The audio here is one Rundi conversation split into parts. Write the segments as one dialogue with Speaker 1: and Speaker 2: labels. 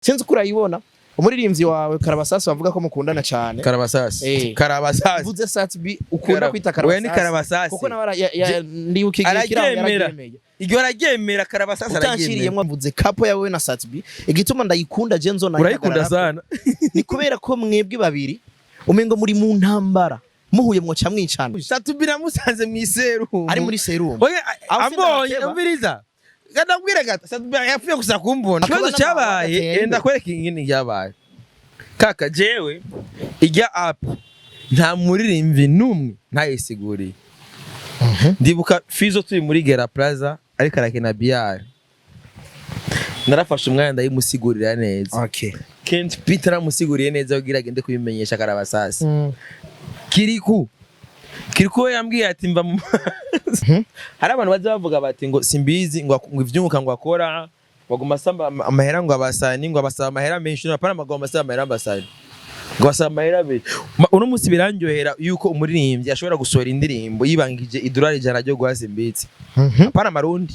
Speaker 1: Sinzi uko urayibona, umuririmbyi wawe Karabasasi bavuga ko mukundana cyane.
Speaker 2: Karabasasi. Karabasasi.
Speaker 1: Mvuze Sat-B ukunda kwita
Speaker 2: Oya, ni
Speaker 1: Karabasasi.
Speaker 2: Karabasasi.
Speaker 1: Kuko nawe ndibuka igihe kiraho
Speaker 2: Araryemera.
Speaker 1: yararyemeye.
Speaker 2: Iryo araryemera, Karabasasi araryemera.
Speaker 1: Utanshiriyemwo, mvuze couple yawe na Sat-B, igituma ndayikunda je nzo
Speaker 2: Urayikunda sana.
Speaker 1: Ni kubera ko mwebwe babiri umengo muri mu ntambara, muhuye mwoca mwicana.
Speaker 2: Sat-B namusanze mw'iserumu.
Speaker 1: Ari muri serumu.
Speaker 2: Oya,
Speaker 1: Aho
Speaker 2: ambonye
Speaker 1: sindakeba.
Speaker 2: umviriza. Ndakubwira gato, Sat-B yapfuye gusa kumbona.
Speaker 1: Akaba
Speaker 2: Ikibazo cyabaye,
Speaker 1: n'amahanga.
Speaker 2: enda kwereka ingene ryabaye. Kaka, jewe ijya app nta muririmbyi n'umwe ntayisiguriye. Ndibuka Fizo turi muri Gera Plaza ariko arakina billard. Narafashe umwanya ndayimusigurira neza. Kent Peter aramusiguriye neza kugira agende kubimenyesha Karabasasi. Kiriku. Kiriku we yambwiye ati mva mu hari abantu baza bavuga bati ngo simbizi ngo ivyunguka ngo akora baguma asaba amahera ngo abasani ngo abasaba amahera menshi, no apana, baguma asaba amahera abasani ngo basaba amahera menshi. Uno munsi birandyohera yuko umuririmbyi ashobora gusohora indirimbo yibangije idolari 100 ryo guha Simbizi, apana amarundi.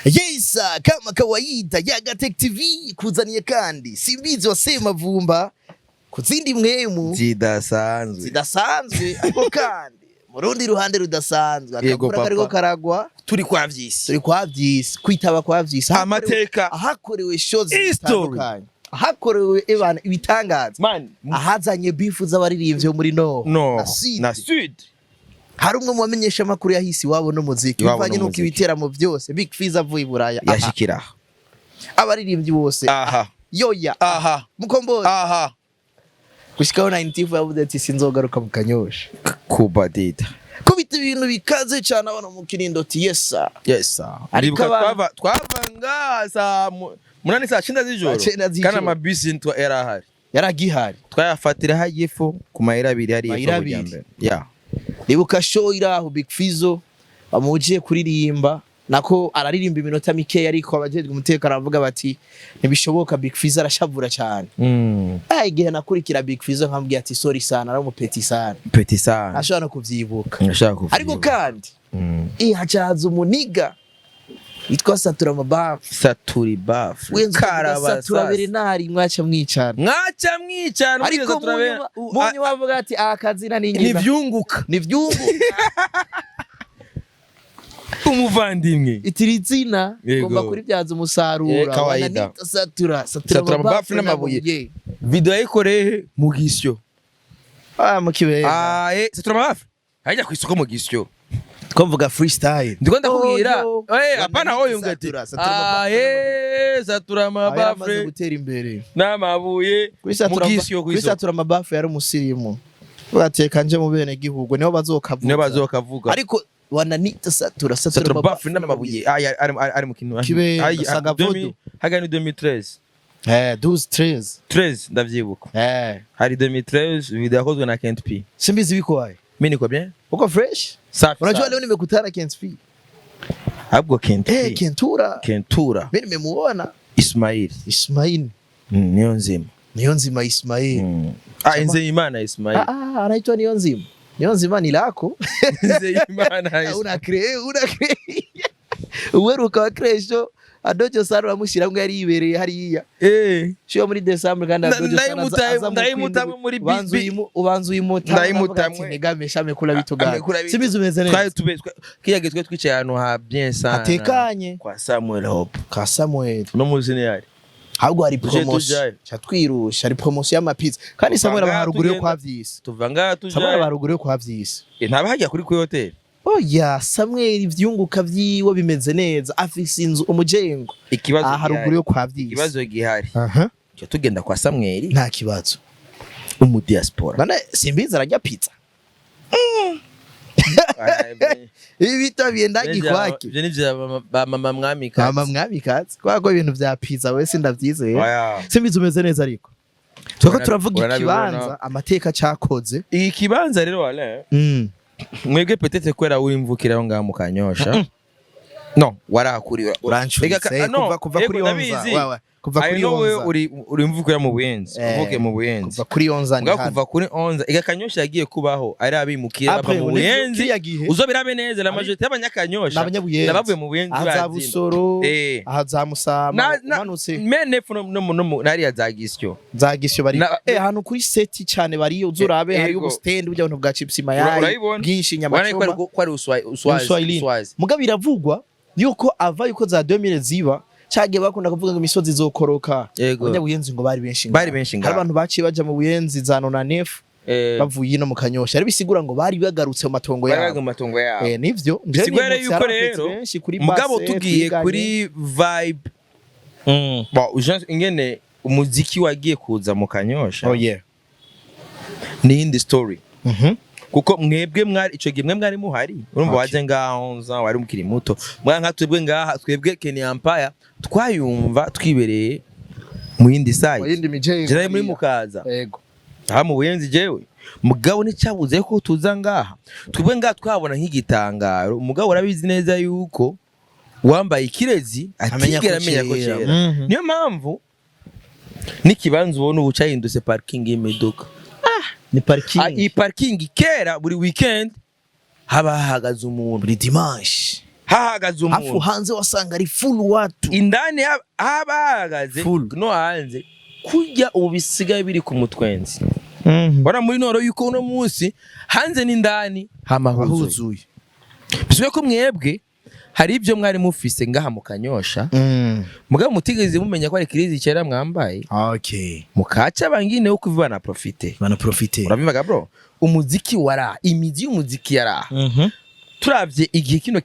Speaker 1: Yesa, kama kawaida Yagatech TV kuzaniye kandi Simbizi wa Semavumba ku zindi mwemu
Speaker 2: Zidasanzwe.
Speaker 1: Zidasanzwe, ariko kandi mu rundi ruhande rudasanzwe.
Speaker 2: Yego,
Speaker 1: Akavura kariko
Speaker 2: papa.
Speaker 1: karagwa.
Speaker 2: Turi kwa vyisi.
Speaker 1: Turi kwa vyisi, kwitaba kwa vyisi.
Speaker 2: Amateka.
Speaker 1: Ahakorewe shows
Speaker 2: History.
Speaker 1: zitandukanye, ahakorewe ebana ibitangaza,
Speaker 2: Man.
Speaker 1: ahazanye beef z'abaririmbyi bo muri no
Speaker 2: No.
Speaker 1: na Sud.
Speaker 2: Na Sud.
Speaker 1: Hari umwe mu bamenyesha amakuru yahise iwabo n'umuziki
Speaker 2: Iwabo
Speaker 1: bivanye n'uko
Speaker 2: n'umuziki.
Speaker 1: ibiteramo byose Big Fizz avuye i Buraya, aha.
Speaker 2: Yashikira
Speaker 1: Abaririmbyi bose.
Speaker 2: Aha.
Speaker 1: Yoya.
Speaker 2: Aha.
Speaker 1: Mukombozi.
Speaker 2: Aha.
Speaker 1: Gushikaho 90 yavuze ati sinzogaruka mu Kanyosha.
Speaker 2: Kubadida.
Speaker 1: Kubita ibintu bikaze cyane abana mu Kinindo ati yesa.
Speaker 2: Yes sir.
Speaker 1: Ariko
Speaker 2: Ndibuka twava nga saa 8, saa 9 z'ijoro.
Speaker 1: Saa 9 z'ijoro.
Speaker 2: Kandi amabisi yari ahari.
Speaker 1: Yaragihari.
Speaker 2: Twayafatira hajya ifu ku mayira abiri hariya
Speaker 1: Mayira
Speaker 2: epfo
Speaker 1: abiri.
Speaker 2: bujyambere. Yeah.
Speaker 1: Ndibuka show iri aho, Big Fizzo bamugiye kuririmba, nako araririmba iminota mikeya, ariko abajejwe umutekano baravuga bati ntibishoboka. Big Fizzo arashavura cyane. Ah, igihe nakurikira Big Fizzo nkambwira ati sorry sana, ari umupeti sana.
Speaker 2: Petit sana.
Speaker 1: Ashobora no kuvyibuka.
Speaker 2: Ndashaka kuvyibuka.
Speaker 1: Ariko kandi hacaza umuniga witwa Satura Mabafu.
Speaker 2: Saturi bafu.
Speaker 1: Wenze Satura
Speaker 2: Karabasasi.
Speaker 1: Bernard, mwaca mwicana.
Speaker 2: Mwaca mwicana.
Speaker 1: Ariko
Speaker 2: Satura
Speaker 1: munyu bavuga ati akazina ni nyina.
Speaker 2: Nivyunguka.
Speaker 1: Ni vyunguka.
Speaker 2: Umuvandimwe.
Speaker 1: Itiri zina
Speaker 2: Yego.
Speaker 1: ngomba kuribyaza umusaruro.
Speaker 2: Kawaida.
Speaker 1: Wananita Satura Satura
Speaker 2: Satura
Speaker 1: Mabafu
Speaker 2: Mabafu n'amabuye. Video yayikoreye mu gisyo.
Speaker 1: Ah, mu Kibenga.
Speaker 2: Ah, satura mabafu. Hajya ku isoko mu gisyo.
Speaker 1: Twumvuga freestyle.
Speaker 2: Ndiko ndakubwira.
Speaker 1: Oyo.
Speaker 2: Hapana, oyo ngati.
Speaker 1: Satura, Satura Mabafu.
Speaker 2: Ah, satura
Speaker 1: Yaramaze
Speaker 2: mabafu
Speaker 1: gutera imbere.
Speaker 2: n'amabuye
Speaker 1: Kuri
Speaker 2: mu
Speaker 1: Satura
Speaker 2: gisyo ku
Speaker 1: kuri
Speaker 2: isoko.
Speaker 1: Satura Mabafu yari umusirimu. Bateka nje mu bene gihugu niho bazokavuga.
Speaker 2: Niyo bazokavuga.
Speaker 1: Ariko wananita Satura Satura
Speaker 2: Satura mabafu n'amabuye. Ah, ari mu kintu.
Speaker 1: Kibenga,
Speaker 2: Ay,
Speaker 1: Sagavudu.
Speaker 2: Haga ni 2013.
Speaker 1: 12 13.
Speaker 2: 13 ndavyibuka. Hari 2013, video yakozwe na Kent P.
Speaker 1: Simbizi biko.
Speaker 2: Mimi niko bien.
Speaker 1: Uko fresh?
Speaker 2: Safi.
Speaker 1: Unajua
Speaker 2: Safi.
Speaker 1: leo nimekutana Kent P.
Speaker 2: Ahubwo Kent P.
Speaker 1: Kentura.
Speaker 2: Kentura.
Speaker 1: Mimi nimemuona.
Speaker 2: Ismail.
Speaker 1: Ismail.
Speaker 2: Niyo nzima.
Speaker 1: Niyonzima Ismail.
Speaker 2: Ah, Nzeyimana Ismail.
Speaker 1: Ah, ah, anaitwa Niyonzima. Niyonzima ni lako.
Speaker 2: Nzeyimana Ismail.
Speaker 1: Una cree, una cree. Uweruka wa Cresho Adojo Sano bamushiramwe yari yibereye hariya. Shiyo muri December kandi Adojo Sano aza mu
Speaker 2: Ndayimutamwe muri
Speaker 1: ubanza ubanza uyimutamwe.
Speaker 2: Ndayimutamwe.
Speaker 1: Negame shame kula bitugana.
Speaker 2: Amekula bitu.
Speaker 1: Simbizi umeze neza.
Speaker 2: Twari tube kiya gihe twari twicaye ahantu ha bien sana.
Speaker 1: Hatekanye.
Speaker 2: Kwa Samuel Hope.
Speaker 1: Ka Samuel.
Speaker 2: No muzi ni yari.
Speaker 1: Ahubwo hari
Speaker 2: Tuje
Speaker 1: promotion.
Speaker 2: tujayo.
Speaker 1: Chatwirusha hari promotion y'amapizza. Kandi Samuel aba
Speaker 2: ngaha
Speaker 1: haruguru yo
Speaker 2: tugenda.
Speaker 1: kwa vyisi.
Speaker 2: Tuva ngaha
Speaker 1: Samuel aba
Speaker 2: tujayo.
Speaker 1: haruguru yo kwa vyisi.
Speaker 2: Ntaba hajya kuri hotel.
Speaker 1: Oya, Samuel ivyunguka vyiwe bimeze neza, afise inzu umujengo.
Speaker 2: Ikibazo
Speaker 1: Aha haruguru
Speaker 2: gihari.
Speaker 1: yo kwa vyisi.
Speaker 2: Ikibazo gihari.
Speaker 1: Aha.
Speaker 2: Cyo tugenda kwa Samuel
Speaker 1: Nta kibazo.
Speaker 2: umu diaspora.
Speaker 1: None Simbizi ararya pizza. Ibi bitabiye ndagi kwake.
Speaker 2: Ivyo nivyo ba mama mwami.
Speaker 1: Mama mwabikazi. Kwa ko ibintu vya pizza wese ndavyizeye.
Speaker 2: Oya.
Speaker 1: Simbizi umeze neza ariko. Twako turavuga
Speaker 2: Uranabibona.
Speaker 1: ikibanza amateka cakoze.
Speaker 2: Iki kibanza rero wale mwebwe peut-être kwera wimvukira aho ngaho mu Kanyosha. No, warakuriwe.
Speaker 1: Urancuritse
Speaker 2: Ega no,
Speaker 1: kuva
Speaker 2: yego,
Speaker 1: kuri 11.
Speaker 2: ndabizi.
Speaker 1: Wawe. Kuva
Speaker 2: I
Speaker 1: kuri
Speaker 2: know wewe
Speaker 1: 11.
Speaker 2: Uri mvuko mu Buyenzi. Uvuke mu Buyenzi.
Speaker 1: Kuva kuri 11 ni
Speaker 2: Mugabo
Speaker 1: hano.
Speaker 2: kuva kuri 11 iga Kanyosha yagiye kubaho ari abimukira bava
Speaker 1: Après,
Speaker 2: mu
Speaker 1: nivyo
Speaker 2: Buyenzi.
Speaker 1: kiriya gihe
Speaker 2: Uzobirabe neza, la majorité y'abanyakanyosha
Speaker 1: n'abanyabuyenzi.
Speaker 2: Nabavuye mu Buyenzi
Speaker 1: Aha za
Speaker 2: bazina.
Speaker 1: Busoro, aha za Musama, umanutse
Speaker 2: Mene no nariya za Gisyo.
Speaker 1: Za Gisyo bari ahantu kuri seti cyane bariyo, uzurabe hari ubustand burya buntu bwa chips mayai
Speaker 2: Urayibona?
Speaker 1: bwinshi, inyama
Speaker 2: Urabona ko
Speaker 1: choma.
Speaker 2: ko ari uswazi
Speaker 1: Uswahilini.
Speaker 2: uswazi.
Speaker 1: Mugabo biravugwa yuko ava yuko za 2000 ziba cagiye bakunda kuvuga ngo imisozi izokoroka, abanyabuyenzi ngo bari benshi ngaha.
Speaker 2: Bari benshi ngaha.
Speaker 1: Hari abantu baciye baja mu Buyenzi za 99 bavuye ino mu Kanyosha, ari bisigura ngo bari bagarutse mu matongo
Speaker 2: Bari
Speaker 1: yabo.
Speaker 2: mu matongo yabo.
Speaker 1: Nivyo nje
Speaker 2: Bisigura
Speaker 1: nimutse
Speaker 2: yuko
Speaker 1: hari abapetsi
Speaker 2: rero,
Speaker 1: benshi kuri
Speaker 2: mugabo
Speaker 1: base,
Speaker 2: tugiye
Speaker 1: twiganye.
Speaker 2: kuri vibe, bon, ingene umuziki wagiye kuza mu Kanyosha
Speaker 1: Oh yeah.
Speaker 2: ni indi story, kuko mwebwe mwari ico gihe mwe mwari muhari, urumva, waje ngaho nza wari mukiri muto, mwa nka twebwe ngaha, twebwe Kenya Empire twayumva twibereye mu yindi
Speaker 1: Mu
Speaker 2: side.
Speaker 1: yindi mijengo.
Speaker 2: Jewe muri mukaza aha mu Buyenzi, jewe mugabo nticyabuze ko tuza ngaha, twebwe ngaha twabona nk'igitangaro. Mugabo urabizi neza yuko wambaye ikirezi
Speaker 1: Amenya ko
Speaker 2: atigera amenya ko
Speaker 1: cera.
Speaker 2: cera. Niyo mpamvu n'ikibanza ubona ubu cyahindutse parking y'imiduga.
Speaker 1: Ni parking.
Speaker 2: Ah, iyi parking kera buri weekend haba hahagaze umuntu.
Speaker 1: Buri dimanche.
Speaker 2: Hahagaze
Speaker 1: Afu
Speaker 2: umuntu.
Speaker 1: hanze wasanga ari full watu.
Speaker 2: Indani haba hahagaze
Speaker 1: Full.
Speaker 2: no hanze kurya ubu bisigaye biri ku mutwenzi. Bona muri noro yuko uno munsi hanze n'indani hama huzuye.
Speaker 1: Huzuye.
Speaker 2: Bisubiye ko mwebwe hari ibyo mwari mufise ngaha mu Kanyosha, mugabo mutigeze mumenya ko ari kirizi kera mwambaye, mukaca bangine wo kuva na profite.
Speaker 1: Bana profite.
Speaker 2: Urabivaga bro, umuziki wara imizi y'umuziki yara turavye igihe kino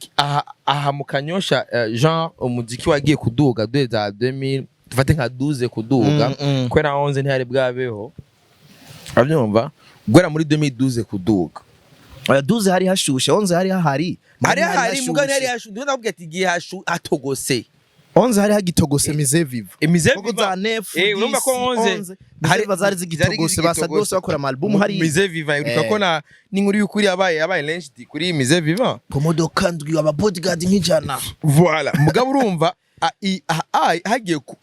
Speaker 2: aha mu Kanyosha, genre umuziki wagiye kuduga de za 2000, dufate nka 12 kuduga, kubera 11 ntihari bwabeho, urabyumva, guhera muri 2012 kuduga.
Speaker 1: Oya, 12 hari hashushe, 11 hari hahari.
Speaker 2: Hari hari mugani hari hashu, ndabona ati igihe hashu hatogose.
Speaker 1: 11 hari hagitogose Mize Viva.
Speaker 2: Imize
Speaker 1: Kuko za 9,
Speaker 2: urumva ko 11
Speaker 1: hari bazari zigitogose, basadose bakora ama album hari.
Speaker 2: Mize Viva uribuka ko na n'inkuru y'ukuri yabaye launched kuri Mize Viva.
Speaker 1: Ku modoka ndwi, aba bodyguard nk'ijana.
Speaker 2: Voilà, mugabo urumva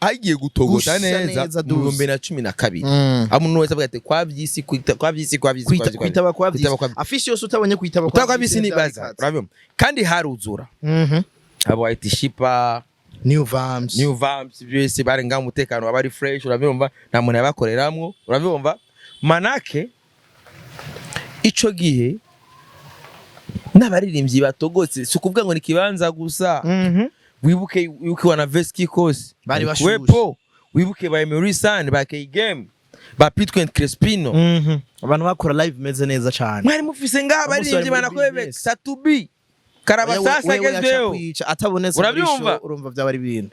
Speaker 2: hagiye gutogota
Speaker 1: Gusha
Speaker 2: neza
Speaker 1: neza
Speaker 2: mu
Speaker 1: duze.
Speaker 2: 2012, aho umuntu wese avuga ati kwa vyisi kwita kwa vyisi kwa vyisi.
Speaker 1: Kwita kwitaba kwa
Speaker 2: Kwitaba
Speaker 1: vyisi.
Speaker 2: kwa
Speaker 1: Affiche yose utabonye kwitaba
Speaker 2: Kwitaba kwa vyisi ni baza, urabyumva, kandi haruzura abo White Shipa,
Speaker 1: New Vams.
Speaker 2: New Vamps, byose bari ngaho, umutekano waba ari fresh, urabyumva, nta muntu yabakoreramwo, urabyumva. Manake ico gihe n'abaririmbyi batogotse, si ukuvuga ngo ni ikibanza gusa. Wibuke wibuke wana Veski Kosi
Speaker 1: Bari bashushe.
Speaker 2: wepo, wibuke ba Emery San, ba K Game, ba Pitco and Crespino.
Speaker 1: Abantu bakora live meze neza cyane.
Speaker 2: Mwari mufise ngaha
Speaker 1: Umunsi
Speaker 2: abaririmbyi
Speaker 1: wari muri
Speaker 2: banakwebe
Speaker 1: business.
Speaker 2: Satubi Karabasasa
Speaker 1: Wewe yaca
Speaker 2: agezweho.
Speaker 1: kwica atabonetse muri
Speaker 2: Urabyumva?
Speaker 1: show, urumva byaba ari ibintu.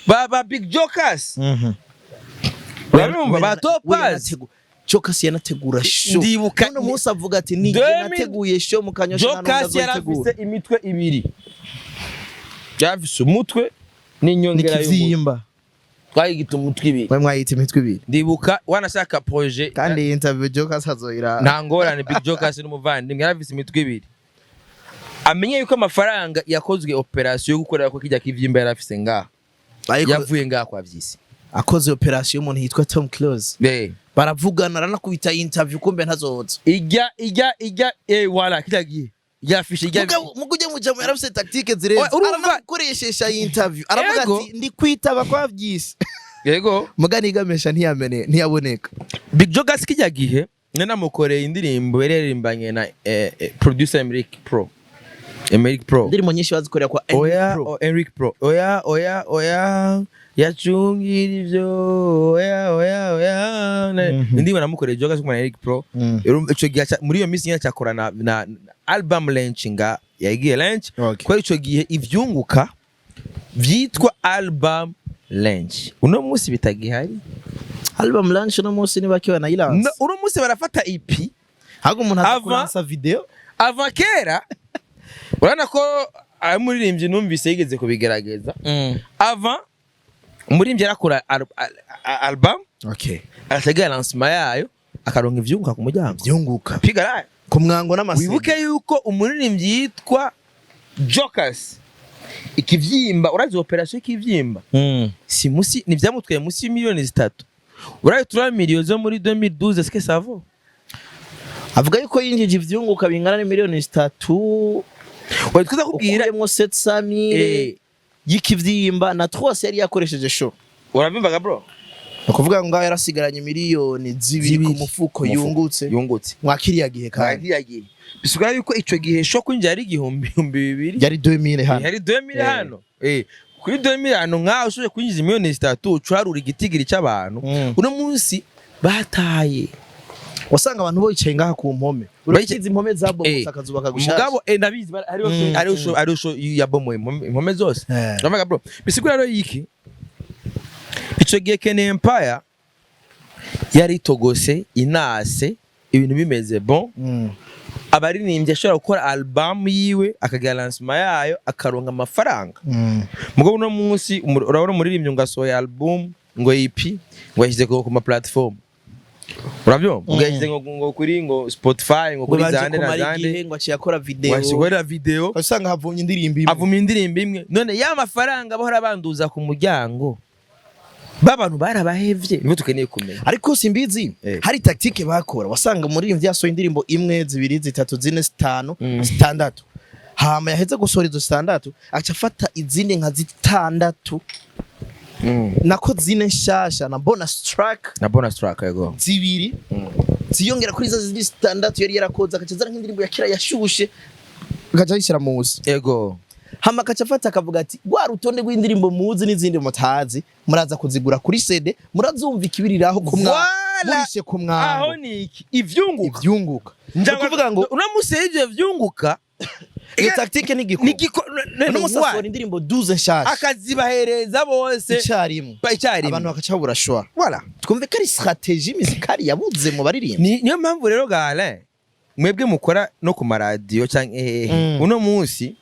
Speaker 2: Ba Big Jokers, urabyumva, ba Topaz.
Speaker 1: Jokers yanategura show.
Speaker 2: Ndibuka
Speaker 1: None munsi avuga ati ni jye nateguye show mu Kanyosha, nta n'undi
Speaker 2: Jokers
Speaker 1: azoyitegura.
Speaker 2: yarafise imitwe ibiri, yarafise umutwe n'inyongera y'umutwe.
Speaker 1: N'ikivyimba.
Speaker 2: Twayigita umutwe ibiri.
Speaker 1: Mwe mwayita imitwe ibiri.
Speaker 2: Ndibuka wanashaka projet.
Speaker 1: Kandi iyi interview Jokers azoyira.
Speaker 2: Nta ngorane, Big Jokers n'umuvandimwe, yarafise imitwe ibiri. Amenye yuko amafaranga yakozwe operation yo gukorera ko kijya kivyimba yarafise ngaha
Speaker 1: Ariko
Speaker 2: yavuye ngaha kwa vyisi.
Speaker 1: Akoze operation y'umuntu yitwa Tom Close, baravugana, aranakubita interview, kumbe ntazoza.
Speaker 2: Ijya wala kijya gihe yafishe ijya.
Speaker 1: Mugabo mugujye mujamo yarafise tactique zirenze.
Speaker 2: Oya, urumva-
Speaker 1: Aranagukoresheje interview, aravuga ati ndi kwitaba kwa vyisi. Mugani igamesha ntiyamene ntiyaboneka.
Speaker 2: Big Jokers kijya gihe nanamukoreye indirimbo yari yaririmbanye na producer Emerick Pro, Emerick Pro.
Speaker 1: Indirimbo nyinshi bazikorera kwa Eric
Speaker 2: Oya.
Speaker 1: Pro.
Speaker 2: O, Eric Pro, oya oya oya, yacungira ivyo, oya oya oya. Indirimbo namukoreye Jokers kumwe na Eric Pro. Urumva ico gihe muri iyo minsi nyine cyakora na album launch nga yagiye launch. Kubera ico gihe ivyunguka vyitwa album launch uno munsi bitagihari.
Speaker 1: Album launch no munsi ni bake banayiranse.
Speaker 2: No, uno munsi barafata EP.
Speaker 1: Ahubwo umuntu aza kuransa video.
Speaker 2: Ava kera urabona ko ayo umuririmbyi numvise yigeze kubigerageza, ava umuririmbyi arakora album, arategura lancement yayo, akaronka ivyunguka ku muryango.
Speaker 1: Byunguka.
Speaker 2: Piga
Speaker 1: Ku mwango n'amasenge.
Speaker 2: Wibuke yuko umuririmbyi yitwa Jokers Ikivyimba, urazi opération y'ikivyimba? Si musi ni vyamutwaye musi y'imiliyoni 3. Urazi 3 millions zo muri 2012, est-ce que ça vaut?
Speaker 1: Avuga yuko yinjije ivyunguka bingana n'imiliyoni 3.
Speaker 2: Oya, twiza kubwira.
Speaker 1: Ukuyemwo 700 000 y'ikivyimba na 3 yari yakoresheje show.
Speaker 2: Uravyumvaga, bro?
Speaker 1: Ni ukuvuga ngo ngaho yarasigaranye miliyoni 2 ku mufuko yungutse.
Speaker 2: Yungutse.
Speaker 1: Mwa kiriya gihe kandi.
Speaker 2: Kandi yagiye bisigura yuko ico gihe show kwinjira ari igihumbi, 2000.
Speaker 1: Yari 2000 hano.
Speaker 2: Yari 2000.
Speaker 1: hano.
Speaker 2: Hano kuri 2000 hano nkaho ushoboye kwinjiza miliyoni 3, ucuharura igitigiri c'abantu. Uno munsi bataye.
Speaker 1: Wasanga abantu bicaye ngaha ku mpome. Urakizi impome zabomotse, akazubaka gushasha.
Speaker 2: Mugabo ndabizi, hariho hariho show yabomoye impome zose. Uravuga, bro, bisigura rero iki ico gihe Ken Empire yari itogose inase, ibintu bimeze bon. Abaririmbyi ashobora gukora album yiwe, akagira lancement yayo, akaronka amafaranga. Mugabo uno munsi urabona umuririmbyi ngo asohoye album, ngo EP, ngo yashyize ku ma platform, urabyumva, ngo yashyize ngo kuri ngo Spotify, ngo
Speaker 1: ngo
Speaker 2: kuri
Speaker 1: baje
Speaker 2: zande na
Speaker 1: kumara
Speaker 2: zande.
Speaker 1: Igihe ngo aciye akora video.
Speaker 2: Ngo yashyize video.
Speaker 1: Usanga havumye indirimbo imwe.
Speaker 2: Avuma indirimbo imwe. None ya mafaranga bahora banduza ku muryango b'abantu barabahevye? Nibyo tukeneye kumenya.
Speaker 1: Ariko simbizi. Hari tactique bakora, wasanga umuririmbyi yasohoye indirimbo imwe, zibiri, zitatu, zine, zitanu, zitandatu, hama yaheze gusohora izo zitandatu, aca afata izindi nka zitandatu, nako zine nshasha na bonus track.
Speaker 2: Na bonus track, yego.
Speaker 1: Zibiri ziyongera kuri izo zindi zitandatu yari yarakoze, agaca azana nk'indirimbo ya kera yashushe, agaca ayishyira muzi. Hama agaca afata akavuga ati: "Rwa rutonde rw'indirimbo muzi n'izindi mutazi, muraza kuzigura kuri CD, murazumva ikibiriraho ku mwa
Speaker 2: Voilà.
Speaker 1: murishe ku
Speaker 2: Aho
Speaker 1: mwango."
Speaker 2: ni iki ivyunguka.
Speaker 1: Ivyunguka. Ni ukuvuga ngo
Speaker 2: uramutse ivyo vyunguka.
Speaker 1: Iyo tactique ni igikoma. Uno musi asohora indirimbo 12 nshasha
Speaker 2: akazibahereza bose
Speaker 1: icyarimwe.
Speaker 2: Icyarimwe.
Speaker 1: Abantu bakaca babura choix.
Speaker 2: Voilà.
Speaker 1: Twumve ko ari stratégie musicale yabuze mu baririmbyi.
Speaker 2: Niyo mpamvu rero gale mwebwe mukora no ku maradiyo canke hehe, uno munsi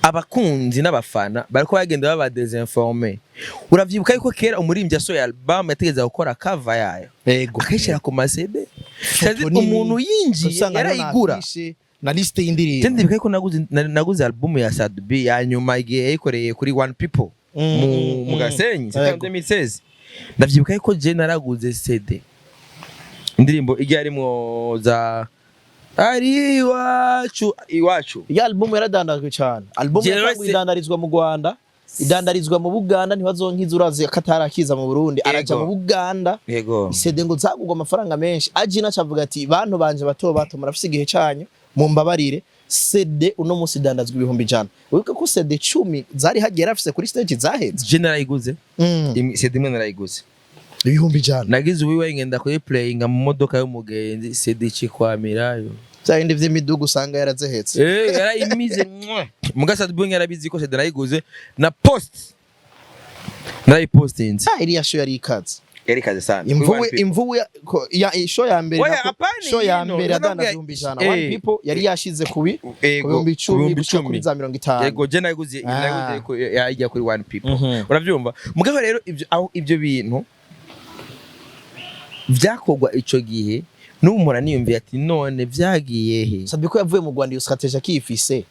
Speaker 2: abakunzi n'abafana bariko bagenda baba désinformé. Uravyibuka yuko kera umuririmbyi yasohoye album yategereza gukora cover yayo, akayishyira ku ma CD.
Speaker 1: Foto nini.
Speaker 2: Umuntu yinjiye
Speaker 1: Usanga hariho na
Speaker 2: yarayigura.
Speaker 1: affiche na liste y'indirimbo.
Speaker 2: Ndibuka yuko naguze album ya Sat-B ya nyuma igihe yayikoreye kuri One People mu mu Gasenyi, c'était en 2016. Ndavyibuka yuko je naraguze CD, indirimbo ijya harimwo za ari iwacu iwacu.
Speaker 1: Ya album yaradandajwe cyane. Album
Speaker 2: Jewe
Speaker 1: yatanguye idandarizwa mu Rwanda, idandarizwa mu Buganda. Ntibazonkiza, urazi ko atarakiza mu Burundi, araja mu Buganda. CD ngo zagurwa amafaranga menshi. Ajina acavuga ati: "Bantu banje bato bato, murafise igihe canyu, mumbabarire." CD uno munsi idandazwa 100,000. Wibuke ko CD 10 zari hagiye yarafise kuri stage zaheze.
Speaker 2: Je narayiguze. CD imwe narayiguze.
Speaker 1: 100,000.
Speaker 2: Nagize uwiwe ngenda kuyiplayinga mu modoka y'umugenzi, CD cikwamirayo.
Speaker 1: Bya bindi vy'imiduga usanga yarazehetse.
Speaker 2: Yarayimize. Muga Sat-B yarabizi ko CD narayiguze, na post narayipostinze.
Speaker 1: Ah, iriya show yari ikaze.
Speaker 2: Yari kaze sana.
Speaker 1: Imvubu imvubu ya show ya mbere.
Speaker 2: Oya, apana.
Speaker 1: Show ya
Speaker 2: Ino,
Speaker 1: mbere yadandaza 100,000. One People yari yashize kubi ku 10,000 gushika kuri za 50.
Speaker 2: Yego, je naguze. Naguze yajya kuri One People. Uravyumva? Mugabo rero ivyo, aho ivyo bintu vyakorwa ico gihe, n'ubu mpora niyumviye ati: "None vyagiye he?"
Speaker 1: Sabye ko yavuye mu Rwanda iyo strategy akiyifise,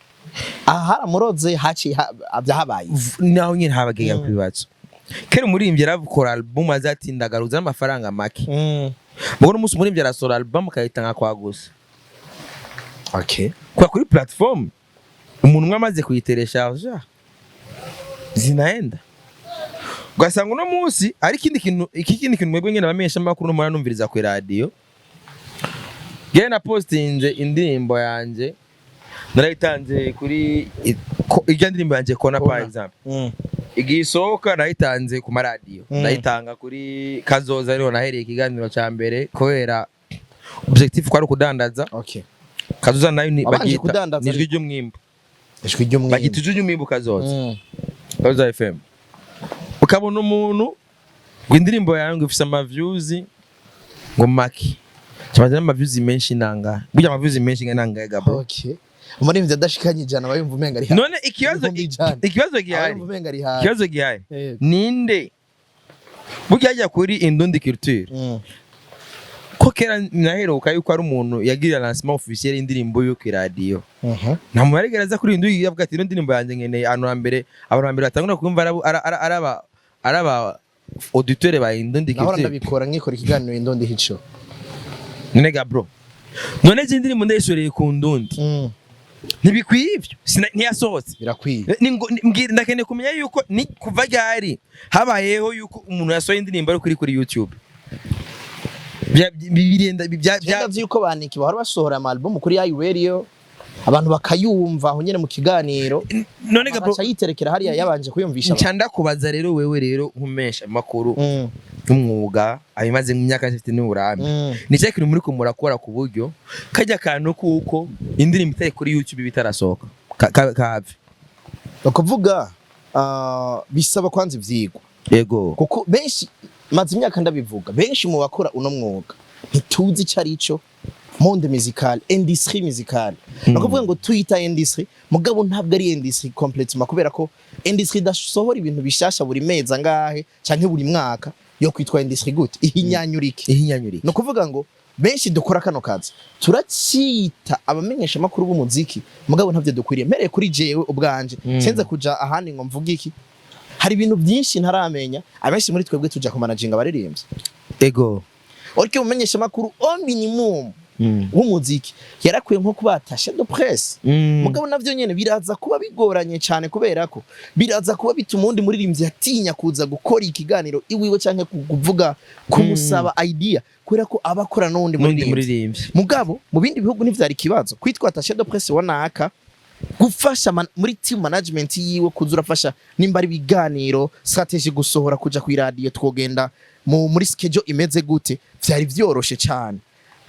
Speaker 1: aha haramuroze haciye vyahabaye.
Speaker 2: Naho nyine habagiye ku bibazo. Kera umuririmbyi yarakora album azatinda ndagaruza n'amafaranga make. Mugabo n'umunsi umuririmbyi arasohora album akayitanga kwa gusa. Kwa kuri platform, umuntu umwe amaze kuyiteresharja, zinaenda. Ugasanga uno munsi ari ikindi kintu, iki kindi kintu mwebwe nyene abamenyesha amakuru no muranumviriza ku radio. Gewe na postinze indirimbo yanje, narayitanze kuri irya ndirimbo yanje Kona, par
Speaker 1: Kona.
Speaker 2: exemple. Igihe isohoka nayitanze ku maradiyo. Ndayitanga kuri Kazoza, niho nahereye ikiganiro ca mbere, kubera objectif kwari ukudandaza. Kazoza nayo ni
Speaker 1: Wabanje
Speaker 2: bagita
Speaker 1: kudandaza
Speaker 2: ni Ijwi
Speaker 1: ariko.
Speaker 2: ry'umwimbu.
Speaker 1: Ijwi ry'umwimbu.
Speaker 2: Bagita Ijwi ry'umwimbu Kazoza. Kazoza FM. Ukabona umuntu ngo indirimbo yawe ngo ifise ama views ngo make, kimaze n'ama views menshi nanga, burya ama views menshi nanga gabo.
Speaker 1: Okay, umuririmbyi adashikanye 100 aba yumva umenga ari hafi.
Speaker 2: None ikibazo
Speaker 1: 100,000.
Speaker 2: ikibazo
Speaker 1: Aba
Speaker 2: gihari,
Speaker 1: yumva umenga ari hafi.
Speaker 2: ikibazo gihari, ninde burya hajya kuri Indundi Culture? Ko kera naheruka yuko ari umuntu yagirira lancement officiel y'indirimbo yo ku radio, nta muntu yarigera aza kuri iyi avuga ati: "Ino ndirimbo yanjye nkeneye ahantu hambere abantu hambere batangura kumva araba auditeur ba Indundi
Speaker 1: Nahora
Speaker 2: Culture."
Speaker 1: ndabikora, nkikora ikiganiro Indundi Hit Show.
Speaker 2: None ga bro, none izi ndirimbo ndayishoreye ku Ndundi, ntibikwiye ivyo? Ntiyasohotse.
Speaker 1: Birakwiye.
Speaker 2: Mbwira, ndakeneye kumenya yuko ni kuva ryari habayeho yuko umuntu yasohoye indirimbo ari kuri YouTube. Birenda
Speaker 1: Jewe ndazi yuko baniki bahora basohora ama album kuri iRadio, abantu bakayumva aho nyene mu kiganiro.
Speaker 2: None ga bro,
Speaker 1: bakaca yiterekera hariya yabanje kuyumvisha
Speaker 2: nca ndakubaza rero wewe rero nkumesha amakuru y'umwuga abimaze mu myaka mfite n'uburambe, ni cyo kintu muri ko murakora ku buryo kajya kantu kuko indirimbo itari kuri YouTube bitarasohoka kave?
Speaker 1: Ni ukuvuga, bisaba kwanza ivyigwa, kuko benshi, maze imyaka ndabivuga, benshi mu bakora uno mwuga ntituzi ico ari cyo monde musical, industrie musicale. Ni ukuvuga ngo tuyita industrie, mugabo ntabwo ari industrie complètement, kubera ko industrie idasohora ibintu bishasha buri mezi angahe canke buri mwaka yo kwitwa industrie gute? Ihinyanyurike.
Speaker 2: Ihinyanyurike.
Speaker 1: Ni ukuvuga ngo benshi dukora kano kazi turacita abamenyesha amakuru b'umuziki, mugabo ntavyo dukwiriye. Mpereye kuri jewe ubwanje, sinze kuja ahandi ngo mvuge iki, hari ibintu byinshi ntaramenya. Abenshi muri twebwe tuja kumanaginga abaririmbyi, ariko umumenyesha amakuru au minimum w'umuziki yarakwiye nko kuba attaché de presse. Mugabo navyo nyene biraza kuba bigoranye cyane, kubera ko biraza kuba bituma uwundi muririmbyi atinya kuza gukora ikiganiro iwiwe canke kuvuga, kumusaba idea, kubera ko aba akora n'uwundi
Speaker 2: n'undi
Speaker 1: muririmbyi.
Speaker 2: Muririmbyi.
Speaker 1: Mugabo mu bindi bihugu ntivyari ikibazo kwitwa attaché de presse wa naka, gufasha muri team management yiwe, kuza urafasha nimba ari ibiganiro, strategy, gusohora, kuja ku radio, twogenda muri schedule imeze gute, vyari vyoroshe cyane.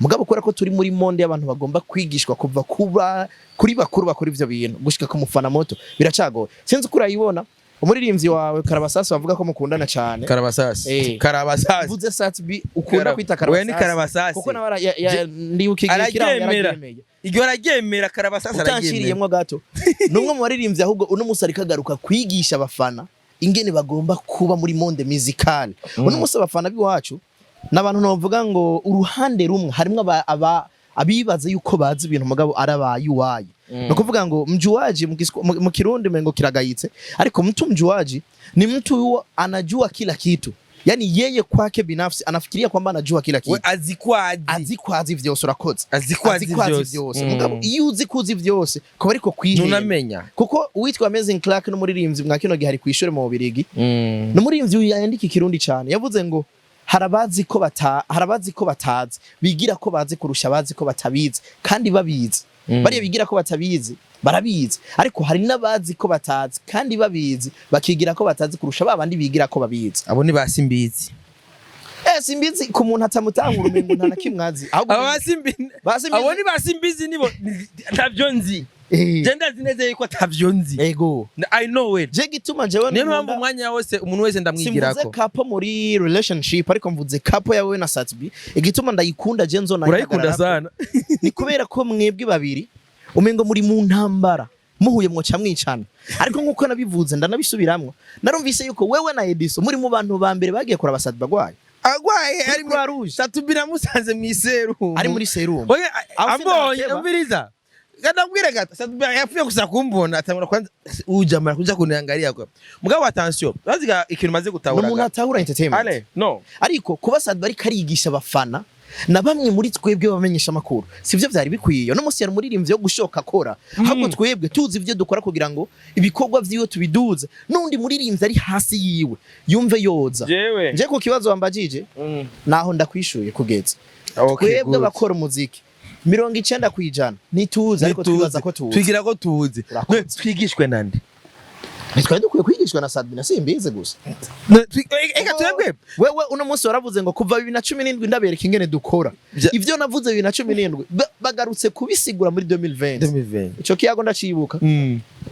Speaker 1: Mugabo kubera ko turi muri monde y'abantu bagomba kwigishwa kuva kuba kuri bakuru bakora ivyo bintu gushika ku mufana moto, biracagoye. Sinzi uko urayibona umuririmbyi wawe Karabasasi, bavuga ko mukundana cyane.
Speaker 2: Karabasasi. Karabasasi.
Speaker 1: Uvuze Sat-B ukunda kwita.
Speaker 2: Oya, ni
Speaker 1: Karabasasi.
Speaker 2: Karabasasi.
Speaker 1: Kuko nawe ndibuka igihe kiraho
Speaker 2: Araryemera.
Speaker 1: yararyemeye.
Speaker 2: Iryo araryemera, Karabasasi araryemera.
Speaker 1: Utanshiriyemwo gato, ni umwe mu baririmbyi ahubwo uno musi ariko agaruka kwigisha abafana ingene bagomba kuba muri monde musicale. Uno musi abafana b'iwacu n'abantu novuga ngo uruhande rumwe harimwo abibaza yuko bazi ibintu, mugabo ari aba UI. Ni ukuvuga ngo mjuaji mu Kirundi mengo kiragayitse, ariko mtu mjuaji ni mtu huo anajua kila kitu, yani yeye kwake binafsi anafikiria kwamba anajua kila kitu.
Speaker 2: We azi ko azi.
Speaker 1: Azi ko azi vyose, urakoze.
Speaker 2: Azi ko azi
Speaker 1: Azi ko azi
Speaker 2: vyose.
Speaker 1: vyose. Mugabo iyo uzi ko uzi vyose, kuba ariko kwihenda.
Speaker 2: Ntunamenya.
Speaker 1: Kuko uwitwa Amazing Clark n'umuririmbyi mwa kino gihe ari kw'ishure mu Bubirigi, ni umuririmbyi yandika ikirundi cyane, yavuze ngo harabazi ko batazi, bigira ko bazi kurusha abazi ko batabizi kandi babizi. Bariya bigira ko batabizi barabizi, ariko hari n'abazi ko batazi kandi babizi, bakigira ko batazi kurusha ba bandi bigira ko babizi.
Speaker 2: Abo ni ba Simbizi.
Speaker 1: Simbizi ku muntu atamutangura umengo nta na kimwe azi, ahubwo
Speaker 2: Abo ba Simbizi.
Speaker 1: Ba Simbizi.
Speaker 2: Abo ni ba Simbizi, nibo ntavyo nzi. Je ndazi neza yuko atavyo nzi. I know it.
Speaker 1: Je gituma jewe
Speaker 2: Niyo mpamvu umwanya wose umuntu wese
Speaker 1: simvuze
Speaker 2: ndamwigirako.
Speaker 1: couple muri relationship, ariko mvuze couple yawe na Sat-B, igituma ndayikunda je nzona
Speaker 2: Urayikunda sana.
Speaker 1: Ni kubera ko mwebwe babiri umengo muri mu ntambara, muhuye mwoca mwicana. Ariko nkuko nabivuze ndanabisubiramwo, narumvise yuko wewe na Ediso muri mu bantu ba mbere bagiye kuraba Sat-B agwaye.
Speaker 2: Agwaye.
Speaker 1: Muri
Speaker 2: Ari
Speaker 1: Croix Rouge.
Speaker 2: Sat-B namusanze mu iserumu.
Speaker 1: Ari muri serumu.
Speaker 2: Oya,
Speaker 1: Aho
Speaker 2: ambonye
Speaker 1: sindakeba.
Speaker 2: Umviriza. Ndakubwira gato, Sat-B yapfuye gusa kumbona atangura kwanza ujamara kuja kuniangalia kwa. Mugabo attention, baziga ikintu maze
Speaker 1: Ni
Speaker 2: gutahura.
Speaker 1: umuntu atahura entertainment.
Speaker 2: Ale, no.
Speaker 1: Ariko kuba Sat-B ariko arigisha abafana na bamwe muri twebwe bamenyesha amakuru, sivyo vyari bikwiye. No musi yari umuririmbyi wo gushoka akora, ahubwo twebwe tuzi ivyo dukora kugira ngo ibikorwa vyiwe tubiduze, n'undi muririmbyi ari hasi yiwe yumve yoza.
Speaker 2: Jewe.
Speaker 1: Nje ku kibazo wambajije, naho ndakwishuye kugeza twebwe
Speaker 2: Good.
Speaker 1: abakora umuziki 90% ntituzi, ariko twibaza ko tuzi.
Speaker 2: Twigira ko tuzi.
Speaker 1: Urakoze.
Speaker 2: None twigishwe nande?
Speaker 1: Ntitwari dukwiye kwigishwa na Sat-B na Simbizi gusa.
Speaker 2: None eka twebwe.
Speaker 1: Wewe uno munsi waravuze ngo kuva 2017 ndabereka ingene dukora. Ivyo navuze 2017 bagarutse kubisigura muri 2020.
Speaker 2: 2020.
Speaker 1: Ico kiyago ndacibuka.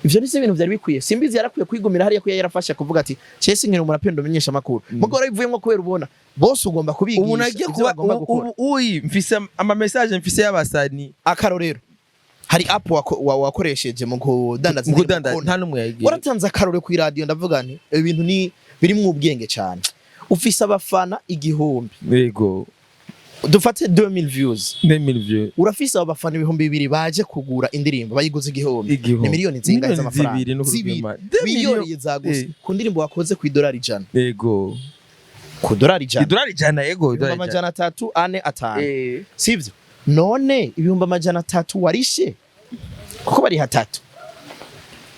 Speaker 1: Ivyo ni ibintu vyari bikwiye. Simbizi yarakwiye kwigumira hariya, ko yarafashe kuvuga ati Chese nkiri umurapendo menyesha amakuru, mugo warabivuyemwo kubera ubona bose ugomba kubigisha
Speaker 2: Umuntu agiye
Speaker 1: ivyo
Speaker 2: kuba
Speaker 1: bagomba gukora.
Speaker 2: Uyi mfise ama message mfise y'abasani.
Speaker 1: Akarorero, hari app wakoresheje mu kudandaza
Speaker 2: Mu
Speaker 1: indirimbo
Speaker 2: kudandaza
Speaker 1: konti.
Speaker 2: Nta n'umwe yagiye.
Speaker 1: Waratanze akarorero ku iradiyo, ndavuga nti ibintu ni birimwo ubwenge cyane. Ufise abafana 1000.
Speaker 2: Yego.
Speaker 1: Dufate 2000 views.
Speaker 2: 2000 views.
Speaker 1: Urafise abo bafana 2000 baje kugura indirimbo, bayiguze 1000.
Speaker 2: Igihumbi.
Speaker 1: Ni miliyoni zingahe
Speaker 2: Miliyoni
Speaker 1: z'amafaranga?
Speaker 2: 2 no
Speaker 1: Zibiri.
Speaker 2: kurwima.
Speaker 1: Miliyoni zaguse ku ndirimbo wakoze ku idolari 100. Ku dolari 100.
Speaker 2: Idolari 100, yego.
Speaker 1: Ibihumbi
Speaker 2: Idolari 100.
Speaker 1: 300, 4, 5. Sivyo? None 300,000 warishe, kuko bari hatatu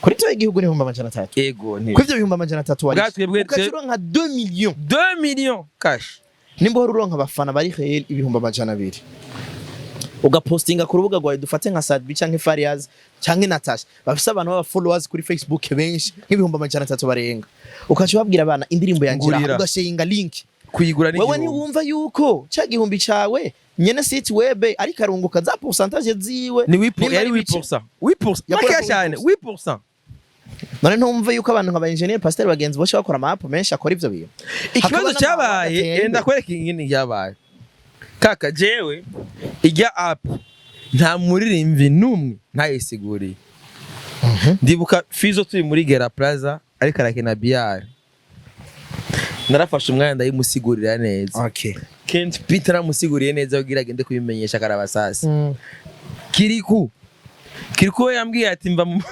Speaker 1: kuri to igihugu, ni 300,000.
Speaker 2: Yego, ni
Speaker 1: Kuri ivyo 300,000 warishe,
Speaker 2: Bwa twebwe
Speaker 1: ugaca uronka 2 millions.
Speaker 2: 2 millions cash.
Speaker 1: Nimba wari uronka abafana bari réel 200,000, ugapostinga ku rubuga rwawe, dufate nka Sadbi canke Fariaz canke Natasha, bafise abantu b'aba followers kuri Facebook benshi nk'ibihumbi 300 barenga, ukaca ubabwira abana indirimbo yanje iraha,
Speaker 2: Ngurira.
Speaker 1: ugashinga link.
Speaker 2: Kuyigura ni
Speaker 1: Wewe
Speaker 2: 1000.
Speaker 1: ntiwumva yuko ca gihumbi cawe nyene site web ariko arunguka za pourcentage ziwe?
Speaker 2: Ni 8.
Speaker 1: Nimba
Speaker 2: Yari
Speaker 1: ari bice.
Speaker 2: 8%, 8%.
Speaker 1: Yakora
Speaker 2: Makeya
Speaker 1: ko
Speaker 2: cyane. 8%.
Speaker 1: None ntumve yuko abantu nka ba engineer, pasteur, bagenzi bose bakora ama app menshi akora ivyo bintu?
Speaker 2: Ikibazo
Speaker 1: Hakaba
Speaker 2: cyabaye,
Speaker 1: n'amahanga.
Speaker 2: enda kwereka ingene cyabaye, kaka. Jewe ijya app nta muririmbyi n'umwe ntayisiguriye. Ndibuka Fizo turi muri Gera Plaza ariko arakina billard, narafashe umwanya ndayimusigurira neza. Kent Peter aramusiguriye neza kugira agende kubimenyesha karabasasi. Kiriku we yambwiye ati mva mu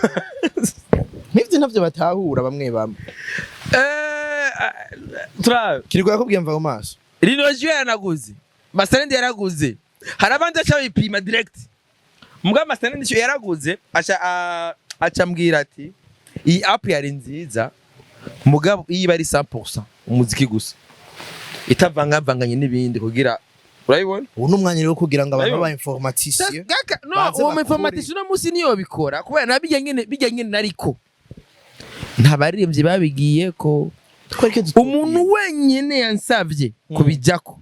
Speaker 1: Nk'ivyo ntavyo batahura bamwe bamwe.
Speaker 2: Turabe.
Speaker 1: Kiriko yakubwiye mva mu maso.
Speaker 2: Rino jwi yaranaguze, Masterland yaraguze, hari abandi aca bipima direct. Mbwa Masterland cyo yaraguze, aca aca ambwira ati iyi app yari nziza, mugabo iyi bari 100% umuziki gusa, itavangavanganye n'ibindi, kugira urabibona.
Speaker 1: Ubu ni umwanya rero kugira ngo abantu
Speaker 2: Ayo.
Speaker 1: b'aba informaticiens
Speaker 2: Kaka, no
Speaker 1: baze
Speaker 2: uwo
Speaker 1: bakore.
Speaker 2: informaticien uno munsi niyo bikora, kubera na bijya nyene nariko nta baririmbyi babigiye ko.
Speaker 1: Twereke.
Speaker 2: Umuntu wenyine yansabye kubijyako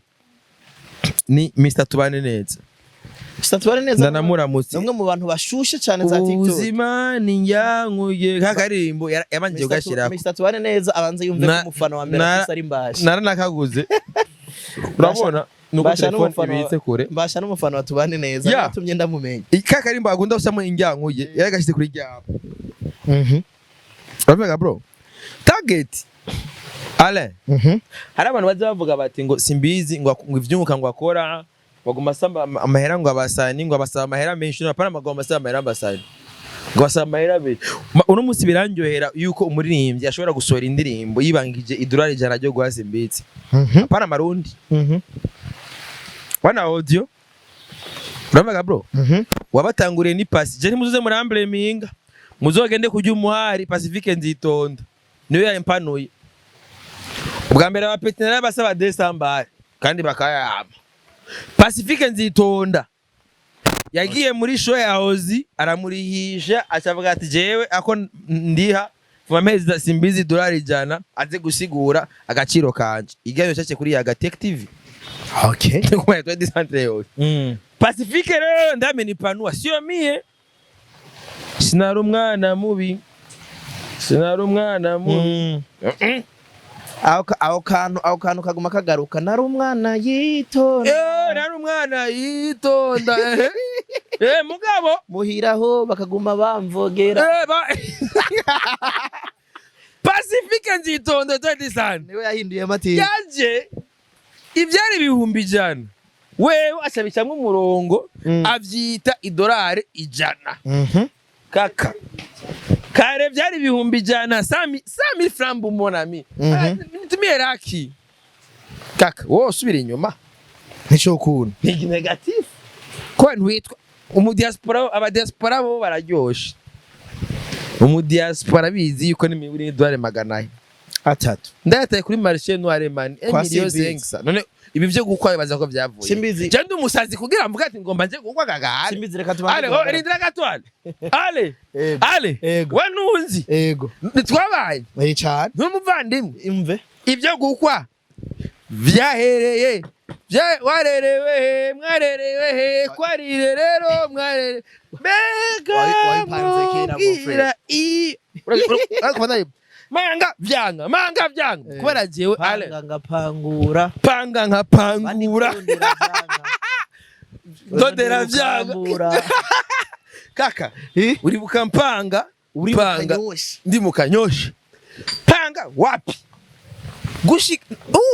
Speaker 2: ni Mr Tubane neza.
Speaker 1: Tubane neza.
Speaker 2: Ndanamuramutse.
Speaker 1: Ni umwe mu bantu bashushe cyane za TikTok.
Speaker 2: Ubuzima ni njyankuye, kakaririmbo yabanje kugashirako.
Speaker 1: Mr Tubane neza abanze yumve ko umufana wa mbere afise ari Mbasha.
Speaker 2: Naranakaguze, urabona nuko
Speaker 1: Mbasha
Speaker 2: telefone
Speaker 1: n'umufana
Speaker 2: ibitse kure.
Speaker 1: Mbasha n'umufana wa Tubane neza. Yatumye ndamumenya.
Speaker 2: Kakarimbo akunda gushyiramo injyankuye, yaragashyize kuri ryabo. Uravuga bro, target Alain. Hari abantu baza bavuga bati ngo simbizi, ngo ivyunguka ngo akora baguma asaba amahera, ngo abasani ngo abasaba amahera menshi. No apana, baguma asaba amahera abasani, ngo basaba amahera menshi. Uno munsi birandyohera yuko umuririmbyi ashobora gusohora indirimbo yibangije idolari 100 ryo guha Simbizi, apana amarundi, wana audio. Uravuga bro, wabatanguriye ni pasi je ntimuzuze murambleminga, muzogende kurya umuhari. Pacifique Nzitonda niyo yampanuye ubwa mbere. Abapetinari basaba desambare kandi bakayama. Pacifique Nzitonda yagiye muri show ya Ozi aramurihisha, acavuga ati jewe ako ndiha vuba mezi Simbizi dolari 100, aze gusigura agaciro kanje. Iganiro cyace kuri Yaga Tech TV. Kuma yitwa Disantre yose. Pacifique rero ndamenipanua, sio mie, sinari umwana mubi, sinari umwana mubi.
Speaker 1: Aho kantu kaguma kagaruka, nari umwana yitonda.
Speaker 2: Nari umwana yitonda, eh. Mugabo
Speaker 1: muhiraho bakaguma bamvogera.
Speaker 2: Pacifique Nzitonda 20
Speaker 1: Niwe yahinduye amateka.
Speaker 2: Yaje ibyari 100,000, wewe acabicamwo umurongo, avyita idolari 100. Kaka, kare byari 100,000, 100,000 francs mon ami. Nitumie laki, kaka, wowe usubira inyuma.
Speaker 1: Nicyo kuntu.
Speaker 2: Ni négatif ko ntwitwa umudiaspora. Abadiaspora bo bararyoshe. Umudiaspora bizi yuko n'imiburi y'idolari 400.
Speaker 1: 3.
Speaker 2: Ndayataye kuri marché noir man.
Speaker 1: Kwa
Speaker 2: Million
Speaker 1: Simbizi.
Speaker 2: 5 none ibi vyo gukwa bibaza ko vyavuye?
Speaker 1: Simbizi.
Speaker 2: Je ndi umusazi kugira mvuga ati ngomba nje gukwa gagahari?
Speaker 1: Simbizi, reka tubanze
Speaker 2: Ale, oh,
Speaker 1: guhagarara.
Speaker 2: rindira gato, ale. Ale.
Speaker 1: Ego.
Speaker 2: Ale.
Speaker 1: Ego.
Speaker 2: We ntunzi.
Speaker 1: Ego.
Speaker 2: Ntitwabaye.
Speaker 1: Eh, cyane.
Speaker 2: Ntumuvandimwe.
Speaker 1: Imve.
Speaker 2: Ibyo gukwa vyahereye warerewe he, mwarerewe he, kwarire rero mwarere mbega?
Speaker 1: Wabipanze kera, mon frère.
Speaker 2: Mubwira manga vyanga, manga vyanga, kubera jewe ale
Speaker 1: Panga ngapangura.
Speaker 2: Panga nkapangura. Ndondera vyanga.
Speaker 1: Ukambura.
Speaker 2: Kaka,
Speaker 1: Eh?
Speaker 2: uri bukampanga.
Speaker 1: Uri mu
Speaker 2: Panga.
Speaker 1: Kanyosha.
Speaker 2: Ndi mu Kanyosha, panga wapi gushika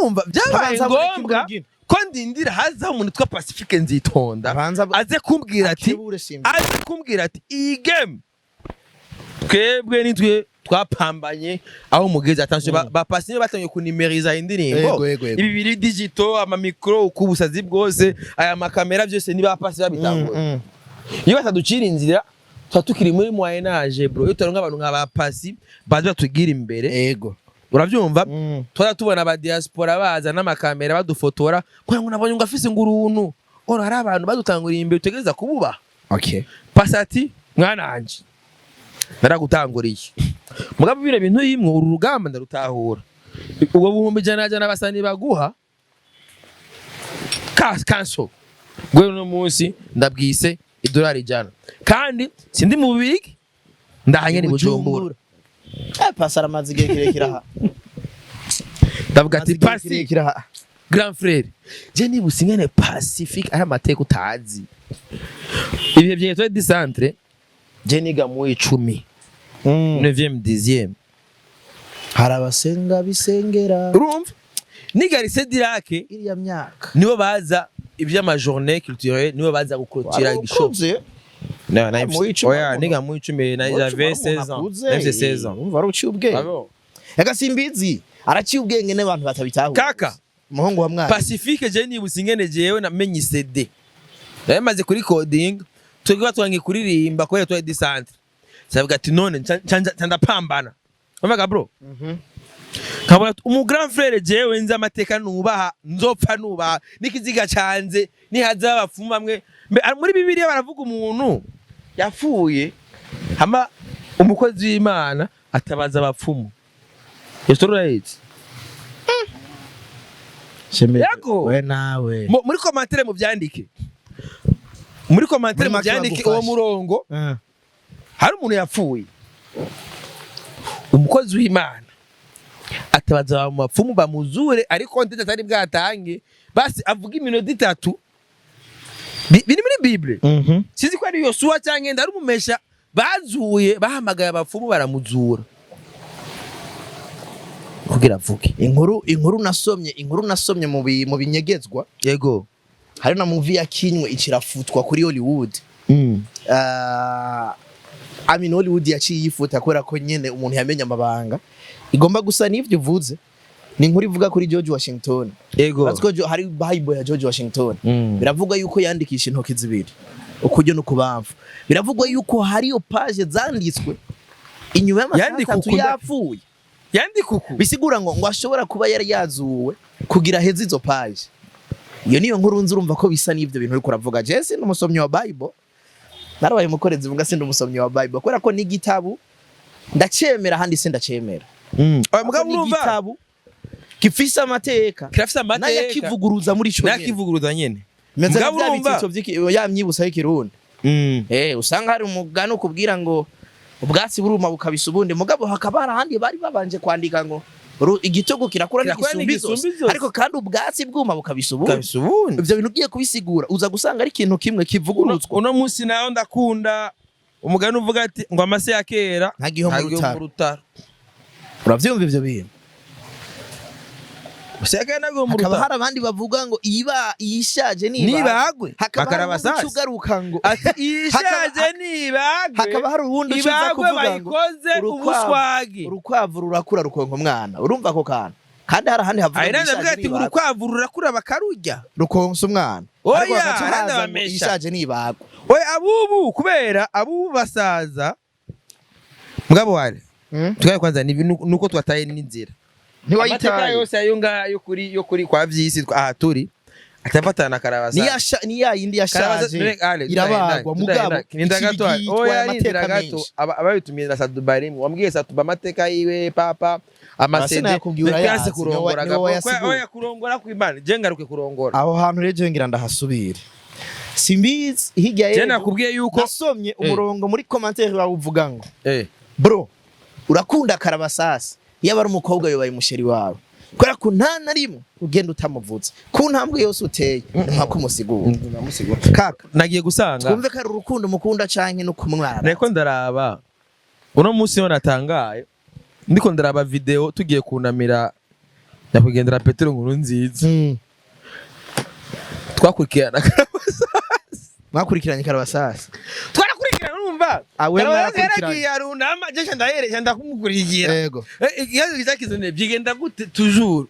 Speaker 2: umva byabaye
Speaker 1: Habanza muri
Speaker 2: ngombwa
Speaker 1: Kimburugina.
Speaker 2: Ko ndindira hazaho umuntu witwa Pacifique Nzitonda,
Speaker 1: Abanza
Speaker 2: aze kumbwira ati,
Speaker 1: akebure Simbi.
Speaker 2: aze kumbwira ati iyi game twebwe nitwe twapambanye aho mugeze. Attention, ba Pasi nibo batangiye kunimeriza indirimbo.
Speaker 1: Yego, yego, yego.
Speaker 2: Ibi biri digital, ama micro, uku busazi bwose, aya makamera, byose ni ba Pasi babitangura. Iyo bataducira inzira tuba tukiri muri moyen âge, bro. Iyo tutaronka abantu nka ba Pasi baza batugira imbere, urabyumva, twara tubona aba diaspora baza n'amakamera badufotora kugira ngo nabonye ngo afise ngo uruntu ora. Hari abantu badutanguriye imbere, utegereza kububaha. Pasi ati: "Mwana wanje, naragutanguriye, mugabo bino bintu yimwe uru rugamba ndarutahura. Ubwo 100,000 basani baguha kanso gwe, uno munsi ndabwise $100, kandi sindi mu Bubirigi, ndahanye ni Bujumbura."
Speaker 1: Pasi aramaze igihe kirekire aha.
Speaker 2: Ndavuga ati
Speaker 1: Amaze igihe
Speaker 2: Pasi,
Speaker 1: kirekire aha.
Speaker 2: grand frère, je nibutse ingene Pacifique ari amateka utazi. Ibihe vya Etoile du Centre, je niga mu 10, 9e, 10e.
Speaker 1: Hari abasenga bisengera.
Speaker 2: Urumva, niga lycée Dirac,
Speaker 1: iriya myaka.
Speaker 2: Nibo baza ivy'ama journée culturelle, nibo baza guclôtura gishow.
Speaker 1: Wari
Speaker 2: No, na
Speaker 1: Mu 10.
Speaker 2: Oya, niga mu 10 na j'avais 16 ans, j'avais 16 ans.
Speaker 1: Umva, wari uciye ubwenge.
Speaker 2: Abo.
Speaker 1: Ega simbizi, araciye ubwenge n'abantu batabitahura.
Speaker 2: Kaka.
Speaker 1: Umuhungu wa mwarimu.
Speaker 2: Pacifique, je nibutse ingene jewe namenye CD nari maze kuri coding, twebwe batwangiye kuririmba kubera twari du centre. Savuga ati none nca ndapambana. Umvaga, bro, nkabona ati, umu grand frère jewe nzi amateka nubaha, nzopfa nubaha n'ikiziga canze nihaza abapfumu bamwe. Muri Bibiliya baravuga umuntu yapfuye, hama umukozi w'Imana atabaza abapfumu. Iyo story urayizi? Yego.
Speaker 1: We nawe.
Speaker 2: Muri commentaire muvyandike, muri commentaire
Speaker 1: Muri make
Speaker 2: muvyandike uwo
Speaker 1: bagufashe.
Speaker 2: murongo. Hari umuntu yapfuye, umukozi w'Imana atabaza mu bapfumu bamuzure, ariko ndetse atari bwatange, basi avuga iminota 3. Biri muri Bible. Sinzi ko ari Yosuwa cyangwa ndari umumesha bazuye, bahamagaye abapfumu baramuzura kugira avuge.
Speaker 1: Inkuru nasomye mu binyegezwa, hari na movie yakinywe ikirafutwa kuri Hollywood. I mean, Hollywood yaciye yifuta kubera ko nyene umuntu yamenye amabanga. Igomba gusa n'ivyo uvuze. Ni inkuru ivuga kuri George Washington. Urazi ko hari Bible ya George Washington. Biravugwa yuko yandikisha intoki zibiri, ukuryo n'ukubamfu. Biravugwa yuko hariyo page zanditswe inyuma y'amasaha
Speaker 2: Yandika
Speaker 1: 3 yapfuye.
Speaker 2: Yandika uku.
Speaker 1: Bisigura ngo ashobora kuba yari yazuwe kugira heze izo page. Iyo niyo nkuru nzi. Urumva ko bisa n'ivyo bintu uriko uravuga. Jesse ni umusomyi wa Bible, narabaye umukorezi vuga, sindi umusomyi wa Bible kubera ko n'igitabu ndacemera ahandi sindacemera.
Speaker 2: Oya, mugabo
Speaker 1: Ni
Speaker 2: urumva
Speaker 1: igitabu gifise amateka
Speaker 2: kirafise amateka
Speaker 1: n'ayakivuguruza muri ico nyene.
Speaker 2: Nakivuguruza nyene.
Speaker 1: Meze nka
Speaker 2: Mugabo
Speaker 1: bya
Speaker 2: urumva
Speaker 1: bititso ya myibutsa y'ikirundi. Usanga hari umugani ukubwira ngo ubwatsi buruma bukabisa ubundi, mugabo hakaba hari ahandi bari babanje kwandika ngo igitugu kirakura
Speaker 2: Kirakura
Speaker 1: n'igisumba
Speaker 2: n'igisumba
Speaker 1: izosi.
Speaker 2: izosi.
Speaker 1: Ariko kandi ubwatsi bwuma bukabisa ubundi.
Speaker 2: Bukabisa ubundi.
Speaker 1: Ivyo bintu ugiye kubisigura uza gusanga ari ikintu kimwe kivugurutswa.
Speaker 2: Uno munsi nawe ndakunda umugani uvuga ati ngo amase ya kera
Speaker 1: Ntagiho mu
Speaker 2: ntagiho
Speaker 1: rutaro.
Speaker 2: mu rutaro.
Speaker 1: Uravyumva ivyo bintu?
Speaker 2: Amase ya kera ntagiho mu
Speaker 1: Hakaba
Speaker 2: rutaro.
Speaker 1: hari abandi bavuga ngo iba iyishaje niba
Speaker 2: Nibagwe.
Speaker 1: Hakaba hari
Speaker 2: Bakaraba
Speaker 1: uwundi uca
Speaker 2: sasa.
Speaker 1: ugaruka ngo
Speaker 2: Ati iyishaje nibagwe.
Speaker 1: Hakaba hari uwundi uca uza
Speaker 2: Ibagwe
Speaker 1: kuvuga ngo
Speaker 2: bayikoze ubuswagi.
Speaker 1: Urukwavu rurakura rukonka umwana. Urumva ako kantu? Kandi hari ahandi havuga
Speaker 2: Hari
Speaker 1: ngo
Speaker 2: n'abandi bavuga
Speaker 1: iyishaje
Speaker 2: ati ngo
Speaker 1: nibagwe.
Speaker 2: urukwavu rurakura bakarurya.
Speaker 1: Rukonsa umwana.
Speaker 2: Oya,
Speaker 1: Ariko hagaca
Speaker 2: hari
Speaker 1: haza ngo
Speaker 2: n'abamesha.
Speaker 1: iyishaje nibagwe.
Speaker 2: Oya, abubu kubera abubu basaza, mugabo wale tugaye kwanza ni nuko twataye n'inzira. Amateka
Speaker 1: Ntiwayitaye.
Speaker 2: yose ayo ngayo kuri kwa vyisi aha turi atafatana karabasa.
Speaker 1: Ni ya yindi yashaje irabagwa, mugabo
Speaker 2: ninda gato.
Speaker 1: ikibigi itwaye
Speaker 2: Oya,
Speaker 1: amateka
Speaker 2: nindira gato.
Speaker 1: menshi.
Speaker 2: Ababitumiye na Satuba rimwe wambwiye Satuba amateka yiwe papa amasede
Speaker 1: Sinayakubwiye, urayazi,
Speaker 2: yanse kurongora.
Speaker 1: niwe wayasiguye.
Speaker 2: Oya, kurongora kw'Imana, je ngaruke kurongora.
Speaker 1: Aho hantu rero jewe ngira ndahasubire, simbizi hirya
Speaker 2: Je
Speaker 1: y'ejo.
Speaker 2: nakubwiye yuko
Speaker 1: Nasomye umurongo muri commentaire wawe uvuga ngo bro, urakunda karabasasi, yaba ari umukobwa yobaye umusheri wawe, kubera ko nta na rimwe ugenda utamuvuze ku ntambwe yose uteye nka kumusigura. Kaka,
Speaker 2: nagiye gusanga
Speaker 1: twumve ko ari urukundo mukunda canke no kumwara.
Speaker 2: Nariko ndaraba uno munsi yo natangaye, ndiko ndaraba video tugiye kunamira nyakwigendera Petero Nkuru Nziza. Twakurikirana Karabasasi.
Speaker 1: Mwakurikiranye Karabasasi?
Speaker 2: Twarakurikirana, urumva.
Speaker 1: Ah, we
Speaker 2: Karabasasi
Speaker 1: mwarakurikiranye.
Speaker 2: yaragiye arunama, je ndahereje, ndakumukurikira. Ikibazo cyakizo byigenda gute toujours?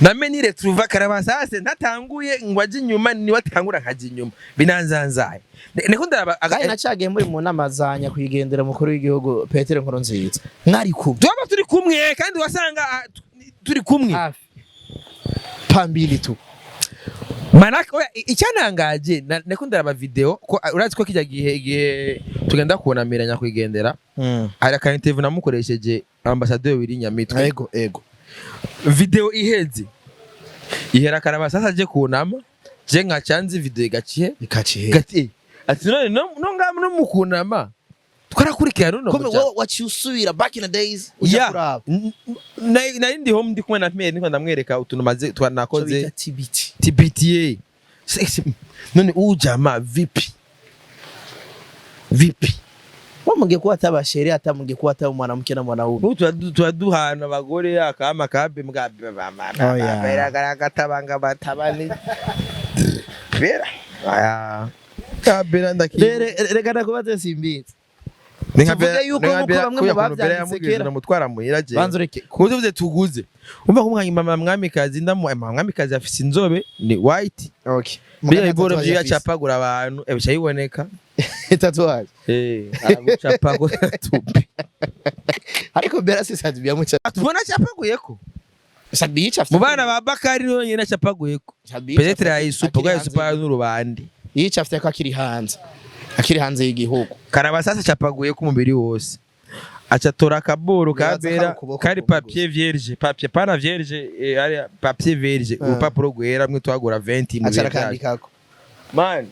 Speaker 2: Name nire tuva Karabasase ntatanguye ngo aje inyuma, niwe atangura nkaja inyuma, binanzanzaye. Niko ndaraba
Speaker 1: Kandi nacagiye muri mu nama za nyakwigendera mukuru w'igihugu Petero Nkurunziza, mwari kumwe?
Speaker 2: Twaba turi kumwe, kandi wasanga turi kumwe.
Speaker 1: Hafi pambili tu.
Speaker 2: Manake oya, icyantangaje niko ndaraba video ko urazi ko kijya gihe, igihe tugenda kunamira nyakwigendera, hari aka interview namukoresheje, ambassadeur wiri Nyamitwe.
Speaker 1: Ego ego.
Speaker 2: Video iheze, ihera Karabasasa aje kunama, je nkacanze video igaciye.
Speaker 1: Ikaciye.
Speaker 2: Gati ati none no ngam no mukunama twarakurikirana runo
Speaker 1: Kome
Speaker 2: muja.
Speaker 1: wowe waciye usubira back in the days uja kuraba?
Speaker 2: Nari ndi home, ndi kumwe na Pierre, niko ndamwereka utuntu maze
Speaker 1: Ico
Speaker 2: twanakoze.
Speaker 1: bita TBT.
Speaker 2: TBTA. None uyu jama vipi vipi?
Speaker 1: Wamugiye kuba atabashere, atamugiye kuba ataba mwanamke na mwanaume.
Speaker 2: Ubu turaduhana abagore akama kabe mbwa.
Speaker 1: Oh, yeah.
Speaker 2: Katabanga batabani bera aya kabera ndaki.
Speaker 1: Rero reka ndakubaze, simbizi. Tuvuge yuko nkuko bamwe mu bavyanditse kera.
Speaker 2: Namutwara muhira je.
Speaker 1: Banza ureke.
Speaker 2: Kuko tuvuze tuguze, umva ko umwanya mama mwamikazi ndamu, mama mwamikazi afise inzobe, ni white. Biriya biboro vyiwe acapagura abantu, bica biboneka.
Speaker 1: Tatouage.
Speaker 2: Aragucapagura tupi.
Speaker 1: Ariko Bera si Sadbi yamuca.
Speaker 2: Tubona acapaguyeko.
Speaker 1: Sadbi yica.
Speaker 2: Mu bana ba Bakari niwe nyene acapaguyeko. Peut-être yayisupa bwa yisupa n'urubandi.
Speaker 1: Yica afite ko akiri hanze. Akiri hanze y'igihugu.
Speaker 2: Karabasasa acapaguyeko umubiri wose, acatora akaboro ka
Speaker 1: Nibaza ko ari
Speaker 2: Bera
Speaker 1: ukuboko
Speaker 2: kari
Speaker 1: kumwe.
Speaker 2: Papier vierge, papier pana vierge, ari papier vierge. Urupapuro rwera mwe twagura 20 mu
Speaker 1: Aca
Speaker 2: bihe byacu.
Speaker 1: arakandikako.
Speaker 2: Man,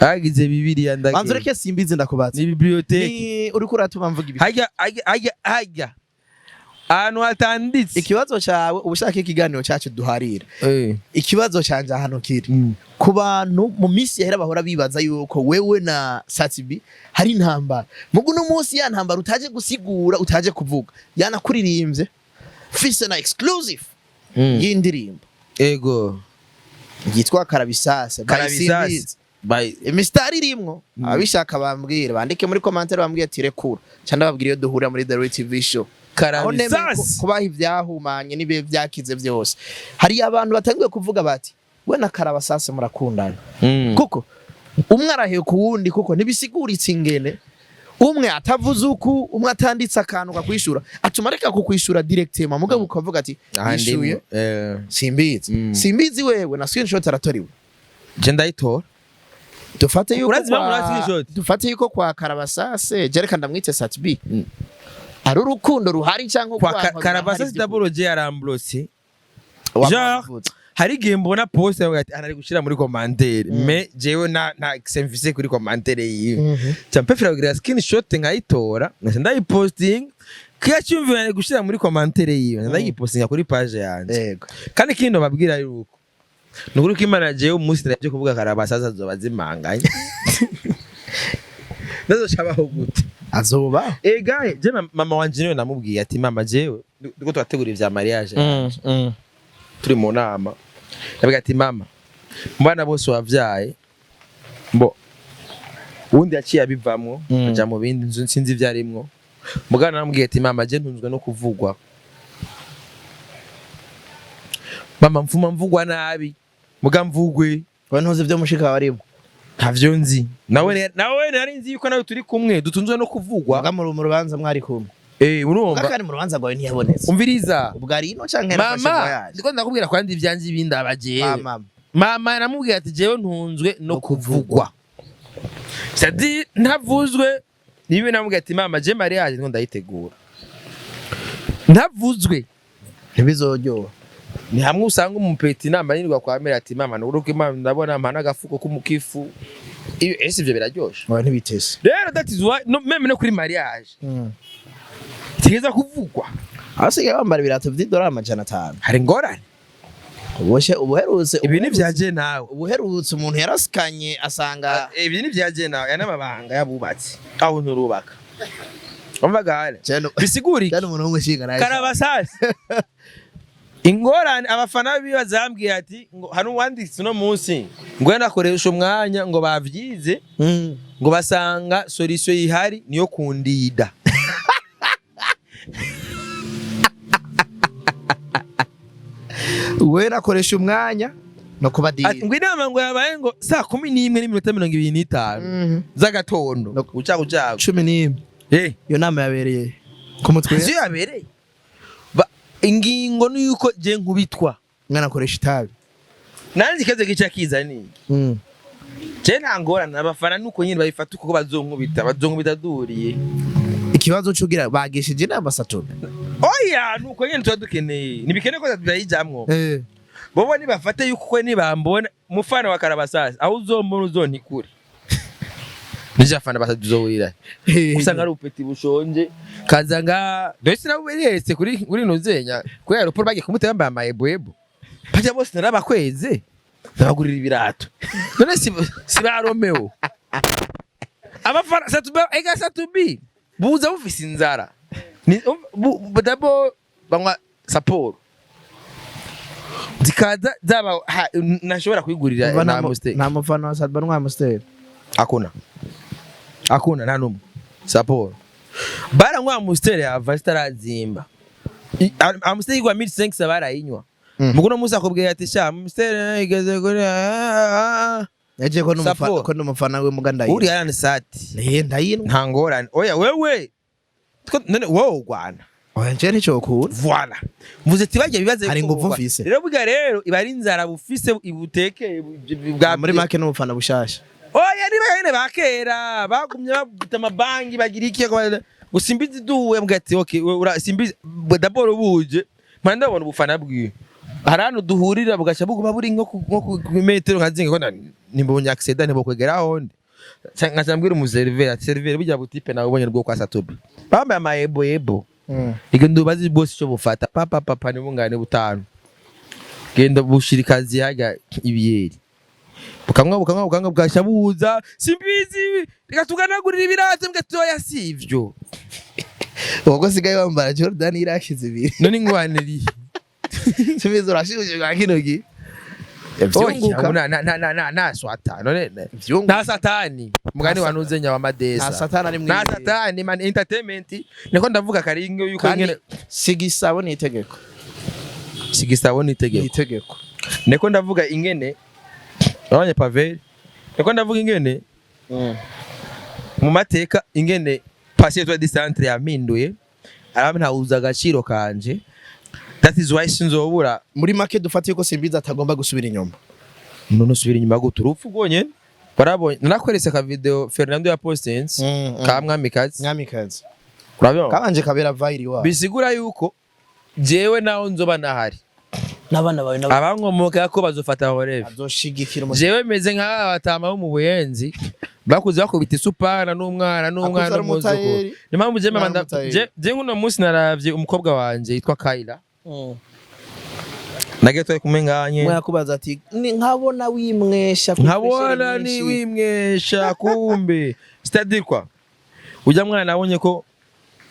Speaker 2: hagize Bibiliya.
Speaker 1: Banza
Speaker 2: Ndagenda.
Speaker 1: ureke, simbizi, ndakubaza.
Speaker 2: Ni bibliothèque.
Speaker 1: Ni uriko uratuma mvuga ibi.
Speaker 2: Hajya hajya hajya hajya ahantu hatanditse.
Speaker 1: Ikibazo cyawe uba ushaka ikiganiro cyacu duharira. Ikibazo canje ahantu kiri. Ku bantu mu minsi yahera bahora bibaza yuko wewe na Satibi hari intambara. Mugu uno munsi ya ntambara utaje gusigura, utaje kuvuga. Yanakuririmbye. Fise na exclusive y'indirimbo yitwa Karabisasa by
Speaker 2: Karabisasa.
Speaker 1: Simbizi.
Speaker 2: By
Speaker 1: Imisitari irimwo, ababishaka bambwire, bandike muri commentaire, bambwire ati rekura, cyangwa ndababwira iyo duhurira muri The Royal TV Show, aho nemeye
Speaker 2: Karabisasa.
Speaker 1: kubaha ivyahumanye n'ibihe vyakize byose. Hari abantu batanguye kuvuga bati we na Karabasase murakundana, kuko umwe araheka uwundi, kuko ntibisiguritse ingene umwe atavuze uku, umwe atanditse akantu kakwishura, atuma areka kukwishura directement, mugabo ukavuga ati
Speaker 2: Aha ndimo.
Speaker 1: yishuye. Simbizi. Simbizi, wewe na screenshot aratoriwe.
Speaker 2: Je ndayitora.
Speaker 1: Dufate yuko
Speaker 2: Urazi impamvu na screenshot?
Speaker 1: Dufate yuko kwa Karabasase, jereka ndamwite Sat B, ari urukundo ruhari cyangwa
Speaker 2: Kwa
Speaker 1: urwango ruhari
Speaker 2: Karabasasa
Speaker 1: by'ukuri?
Speaker 2: d'abord je yaramblose.
Speaker 1: Wamuvutse.
Speaker 2: Genre, hari igihe mbona post yawe ati arari gushira muri commentaire, mais jewe na semvise kuri commentaire yiwe. Ca mpefera kugira screenshot nkayitora, ngaca ndayiposting, kiya cyumvira ari gushira muri commentaire yiwe, ndayipostinga kuri page yanje. Kandi ikindi babwira yuko nukuri ko Imana, jewe umunsi naje kuvuga Karabasasa zoba zimanganye, nazocabaho gute?
Speaker 1: Azoba.
Speaker 2: Ega je mama wanje niwe namubwiye ati mama, jewe ndiko turategura ivya mariage, turi mu nama, ndavuga ati mama, mu bana bose wavyaye, mbo uwundi yaciye abivamwo, aja mu bindi nzu, sinzi ivyo arimwo, mugana namubwiye ati mama, je ntunzwe no kuvugwa, mama, mfuma mvugwa nabi, muga mvugwe.
Speaker 1: We ntuzi ibyo mushika wawe arimo?
Speaker 2: Ntavyo nzi, nawe nari nzi yuko nawe turi kumwe dutunzwe no kuvugwa.
Speaker 1: Muga mu rubanza mwari kumwe?
Speaker 2: Urumva.
Speaker 1: Muga kandi mu rubanza rwawe ntiyabonetse.
Speaker 2: Umviriza.
Speaker 1: Ubwo ari ino canke yarafashe
Speaker 2: Mama,
Speaker 1: voyage?
Speaker 2: ndiko ndakubwira kwandi ivyanje ibindi abajewe.
Speaker 1: Mama.
Speaker 2: Mama namubwiye ati jewe ntunzwe no
Speaker 1: No
Speaker 2: kuvugwa, c'est-à-dire ntavuzwe nibe. Namubwiye ati mama, je mariage ndiko ndayitegura, ntavuzwe
Speaker 1: Ntibizoryoha.
Speaker 2: Ni hamwe usanga umupeti inama yirirwa kwa mera ati mama, nuruko imana ndabona mpa n'agafuko k'umukifu. Iyo ese ivyo biraryoshe?
Speaker 1: Oya, ntibitese.
Speaker 2: Rero that is why no, même no kuri mariage itegeza kuvugwa.
Speaker 1: Abasigaye bambara ibirato vy'idolari 500.
Speaker 2: Hari ingorane.
Speaker 1: Uboshe ubuherutse.
Speaker 2: Ibi ni vyaje nawe.
Speaker 1: Ubuherutse umuntu yarasikanye asanga
Speaker 2: Ibi ni vyaje nawe, aya n'amabanga y'abubatsi aho nturubaka, umva gahare.
Speaker 1: Cyane.
Speaker 2: Bisigura iki?
Speaker 1: Cyane umuntu w'umushinga nawe.
Speaker 2: Karabasasi. Ingorane, abafana biwe bazambwiye ati ngo hari uwanditse uno munsi ngo yanakoresha umwanya ngo bavyize, ngo basanga solution ihari niyo kundida.
Speaker 1: We nakoresha umwanya no kubadira.
Speaker 2: Ati, ngo inama ngo yabaye ngo saa 11:25 z'agatondo.
Speaker 1: No.
Speaker 2: Uca ucago.
Speaker 1: 11. Iyo nama yabereye ku mutwe.
Speaker 2: Ivyo yabereye. Ingingo ni yuko je nkubitwa.
Speaker 1: Mwana akoresha itabi.
Speaker 2: Nanjye ikibazo gica kiza ni je nta ngorane, abafana nuko nyine babifata uko bazonkubita, bazonkubita duriye.
Speaker 1: Ikibazo cugira bagishije inama Satuna.
Speaker 2: Oya, nuko nyine tuba dukeneye, ntibikeneye ko turayijamwo. Bobo nibafate yuko kwe nibambona mufana wa Karabasasi aho uzombona uzontikure nije afana batatu uzowira usanga ari upeti bushonje kaza nga dore sinabuberetse kuri nuzenya kuri aeroport bagiye kumutera bambaye amayeboyebo bajya bose narabakweze ndabagurira ibirato none si ba Romeo abafana Satubi ega Satubi buza bufise inzara ni dabo banywa saporo zikaza zaba nashobora kwigurira
Speaker 1: Umva
Speaker 2: na Amstel.
Speaker 1: Nta mufana wa Sadba ntwa Amstel.
Speaker 2: Hakuna, hakuna nta numwe saporo baranywa Amstel yava zitarazimba. Amstel igwa 1500 barayinywa. Muguno musa akubwiye ati sha Amstel igeze kuri
Speaker 1: Yaje ko n'umufana
Speaker 2: Sapo.
Speaker 1: ko n'umufana we muga ndayinwa.
Speaker 2: Uri yarani sati.
Speaker 1: Ndayinwa.
Speaker 2: Nta ngorane, oya wewe none wowe ugwana.
Speaker 1: Oya, nje ntico ukunda.
Speaker 2: Voilà, mvuze ati bajya bibaze
Speaker 1: Hari
Speaker 2: yuko
Speaker 1: inguvu
Speaker 2: bugwa.
Speaker 1: mfise.
Speaker 2: Rero burya rero iba ari inzara bufise ibutekeye bwa
Speaker 1: Muri make n'umufana bushasha.
Speaker 2: Oya, niba nyene bakera bagumye bavuta amabanki bagira iki ngo simbizi duwe mbwa ati okay we ura simbizi d'abord buje mpanda ndabona ubufana bwiwe hari hano duhurira bugaca buguma buri nko ku metero nka zinga ko nimbonye accident ntibokwegeraho ndi nkaca mbwira umuserveur ati serveur burya butipe nawe ubonye rwo kwa Satobi bambaye amayebo yebo igenda ubazi bose ico bufata papa papa nibungane butanu genda bushirikazi hajya ibiyeri bukamwa bukamwa bukamwa bwaca buza simbizi reka tuganagurira ibirato mbwa toya sivyo.
Speaker 1: Ubwo sigaye wambara Jordan irashize ibiri.
Speaker 2: None ingwaniriye.
Speaker 1: Simbizi urashimye bwa kino gihe. Vyunguka.
Speaker 2: Na na na na na swata none
Speaker 1: Vyunguka.
Speaker 2: nta satani mugani
Speaker 1: Nta
Speaker 2: wa nuzenya wa madesa.
Speaker 1: Nta satani ari
Speaker 2: nta
Speaker 1: mw'iyi.
Speaker 2: satani man entertainment niko ndavuga karingo yuko
Speaker 1: Kandi
Speaker 2: nyene
Speaker 1: sigisabo ni itegeko.
Speaker 2: Sigisabo ni
Speaker 1: Ni
Speaker 2: itegeko.
Speaker 1: itegeko.
Speaker 2: Niko ndavuga ingene urabonye Pavel, niko ndavuga ingene mu mateka ingene Patient Etoile du Centre yampinduye arantawuza agaciro kanje, that is why sinzobura.
Speaker 1: Muri make dufate yuko Simbizi atagomba gusubira inyuma.
Speaker 2: None usubira inyuma gute? Urupfu rwonyene barabonye narakweretse ka video Fernando ya postings ka Mwamikazi.
Speaker 1: Mwamikazi.
Speaker 2: Urabibona?
Speaker 1: Kabanje kabera vairi wa.
Speaker 2: Bisigura yuko jewe naho nzoba nahari
Speaker 1: N'abana bawe nabo
Speaker 2: abankomoka ko bazofata horeve.
Speaker 1: azoshigikira umu
Speaker 2: Jewe meze nk'aba batama bo mu buyenzi bakuze bakubita isupana n'umwana n'umwana
Speaker 1: Akuze ari
Speaker 2: n'umwuzukuru.
Speaker 1: umutayeri.
Speaker 2: Niyo mpamvu je mama
Speaker 1: Umwana w'umutayeri.
Speaker 2: je nk'uno munsi naravye umukobwa wanje yitwa Kayla nagiye twari kumwe nganye.
Speaker 1: Mwe yakubaza ati "Ni nkabona wimwesha kuri
Speaker 2: nkabona
Speaker 1: pressure
Speaker 2: ni
Speaker 1: nyinshi."
Speaker 2: wimwesha kumbe c'est-à-dire quoi ujya mwana nabonye ko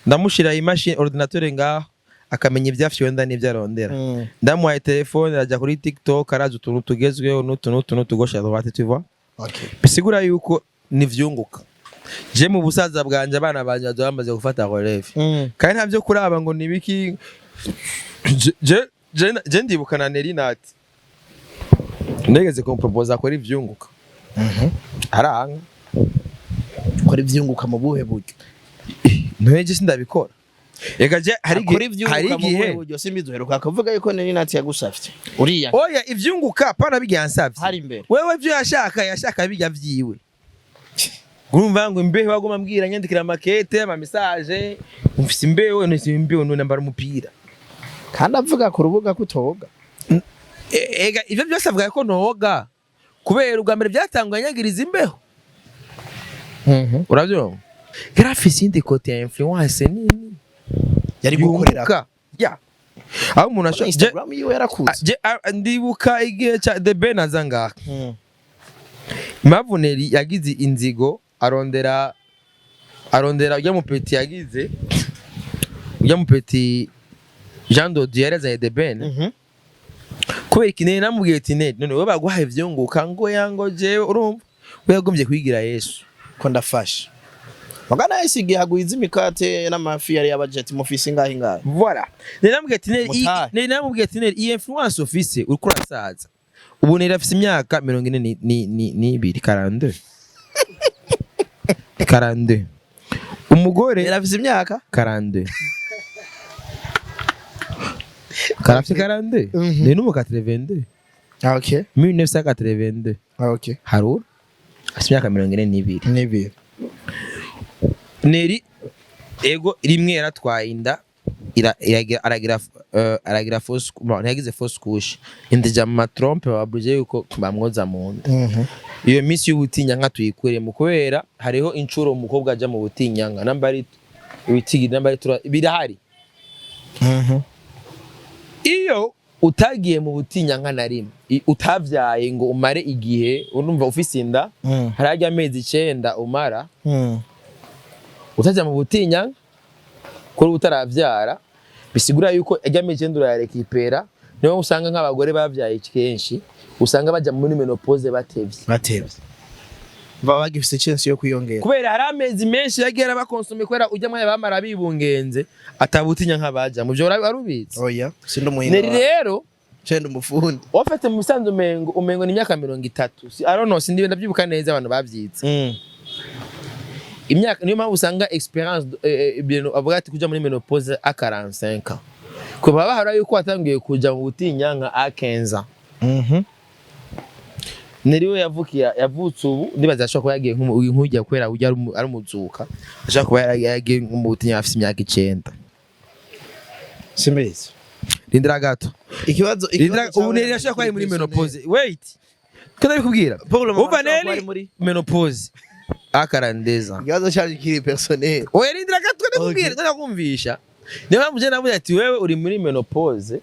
Speaker 2: ndamushira imashini ordinateur ngaho akamenya ibyo afyonda n'ibyo arondera. Ndamuhaye telefone arajya kuri TikTok araza utuntu tugezweho n'utu n'utu n'utu gauche à droite, tu vois.
Speaker 1: Okay.
Speaker 2: Bisigura yuko nivyunguka je mu busaza bwanje abana banje bazoba bamaze gufata relève kandi nta byo kuraba ngo nibiki je ndibuka na Nerinat nigeze kumproposa akora ivyunguka aranga.
Speaker 1: Kora ivyunguka mu buhe buryo?
Speaker 2: None je sindabikora ega je hari
Speaker 1: Akora
Speaker 2: igihe hari
Speaker 1: ivyunguka mu buhe
Speaker 2: igihe
Speaker 1: buryo? Simbizi uheruka kuvuga yuko Neri Nati yagusavye. Uriya
Speaker 2: oya ivyunguka pana bijya yansavye
Speaker 1: hari imbere.
Speaker 2: Wewe ivyo yashaka yashaka bijya vyiwe urumva ngo imbeho baguma mbwira nyandikira makete ama message umfise imbeho none imbeho none nambara umupira.
Speaker 1: Kandi avuga ku rubuga kutoga.
Speaker 2: Ega ivyo byose avuga ko ntoga kubera ubwa mbere byatanguye anyagiriza imbeho urabyumva yarafise iyindi kote ya influence nini
Speaker 1: Yari gukorera
Speaker 2: yunguka ya aho umuntu ashobora
Speaker 1: Instagram yiwe yarakuze.
Speaker 2: Ndibuka igihe ca The Ben aza ngaha Mavuneri yagize inzigo arondera ujya mupeti yagize ujya mupeti Jean Dodier yarazanye The Ben. Kubera iki? Nene namubwiye ati: "Nene, none wowe baguhaye ivyunguka?" Ngo yango jewe, urumva we yagombye kwigira Yesu.
Speaker 1: Ko ndafasha magana yese igihe hagwiza imikate n'amafi, yari yabaje ati: "Mufise ingahe ingahe?"
Speaker 2: Voilà. Nene namubwiye ati: "Nene,
Speaker 1: Mutahe.
Speaker 2: Nene namubwiye ati: 'Nene, iyi influence ufise, uriko urasaza.'" Ubu Nene afise imyaka 42, 42, 42. Umugore
Speaker 1: Yari afise imyaka
Speaker 2: 42, karafite 42. Nene n'umu 82. 1982. Harura afite imyaka 42.
Speaker 1: N'ibiri.
Speaker 2: Neri ego rimwe yaratwaye inda, aragira fausse, bon, ntiyagize fausse couche, inda ija mu ma trompes, babuje yuko bamwoza mu nda. Iyo minsi y'ubutinyanka tuyikuremo, kubera hariho incuro umukobwa aja mu butinyanka, namba ari ibitigi, namba ari tura, birahari. Iyo utagiye mu butinyanka na rimwe, utavyaye ngo umare igihe, urumva ufise inda, harajya amezi 9 umara utajya mu butinyanka kuri utaravyara, bisigura yuko ajya amezi 9 urayarekipera. Niyo usanga nk'abagore bavyaye kenshi usanga baja muri ménopause batevye.
Speaker 1: Batevye, baba bagifise chance yo kwiyongera.
Speaker 2: Kubera hari amezi menshi yagiye arabakonsome, kubera ujya mwanya bamara bibungenze atabutinya nk'abaja mu byo. Wari ubizi?
Speaker 1: Oya, sindi umuhinga.
Speaker 2: Neri rero
Speaker 1: cenda umufundi.
Speaker 2: Wafate mu bisanzwe umengo ni imyaka 30. I don't know, sindi ndabyibuka neza, abantu bavyize imyaka. Niyo mpamvu usanga expérience, ibintu avuga ati kuja muri ménopause à 45 ans, kuba bahara yuko watangiye kuja mu butinyanka à 15 ans. Neri we yavukiye, yavutse ubu, ndibaza ashobora kuba yagiye nk'ujya, kubera ujya ari umuzuka, ashobora kuba yaragiye nko mu butinyanka afise imyaka 9.
Speaker 1: Simbizi.
Speaker 2: Rindira gato.
Speaker 1: Ikibazo
Speaker 2: Rindira, ubu Neri ashobora kuba ari muri ménopause. Wait, ko ndabikubwira.
Speaker 1: Paul Mama
Speaker 2: Umva,
Speaker 1: ashobora kuba
Speaker 2: Neri
Speaker 1: ari muri
Speaker 2: ménopause à 42 ans.
Speaker 1: Ikibazo cyaje kiri personnel.
Speaker 2: Oya, rindira gato, ndakubwira, ndakumvisha. Niyo mpamvu je navuze ati: "Wewe uri muri ménopause,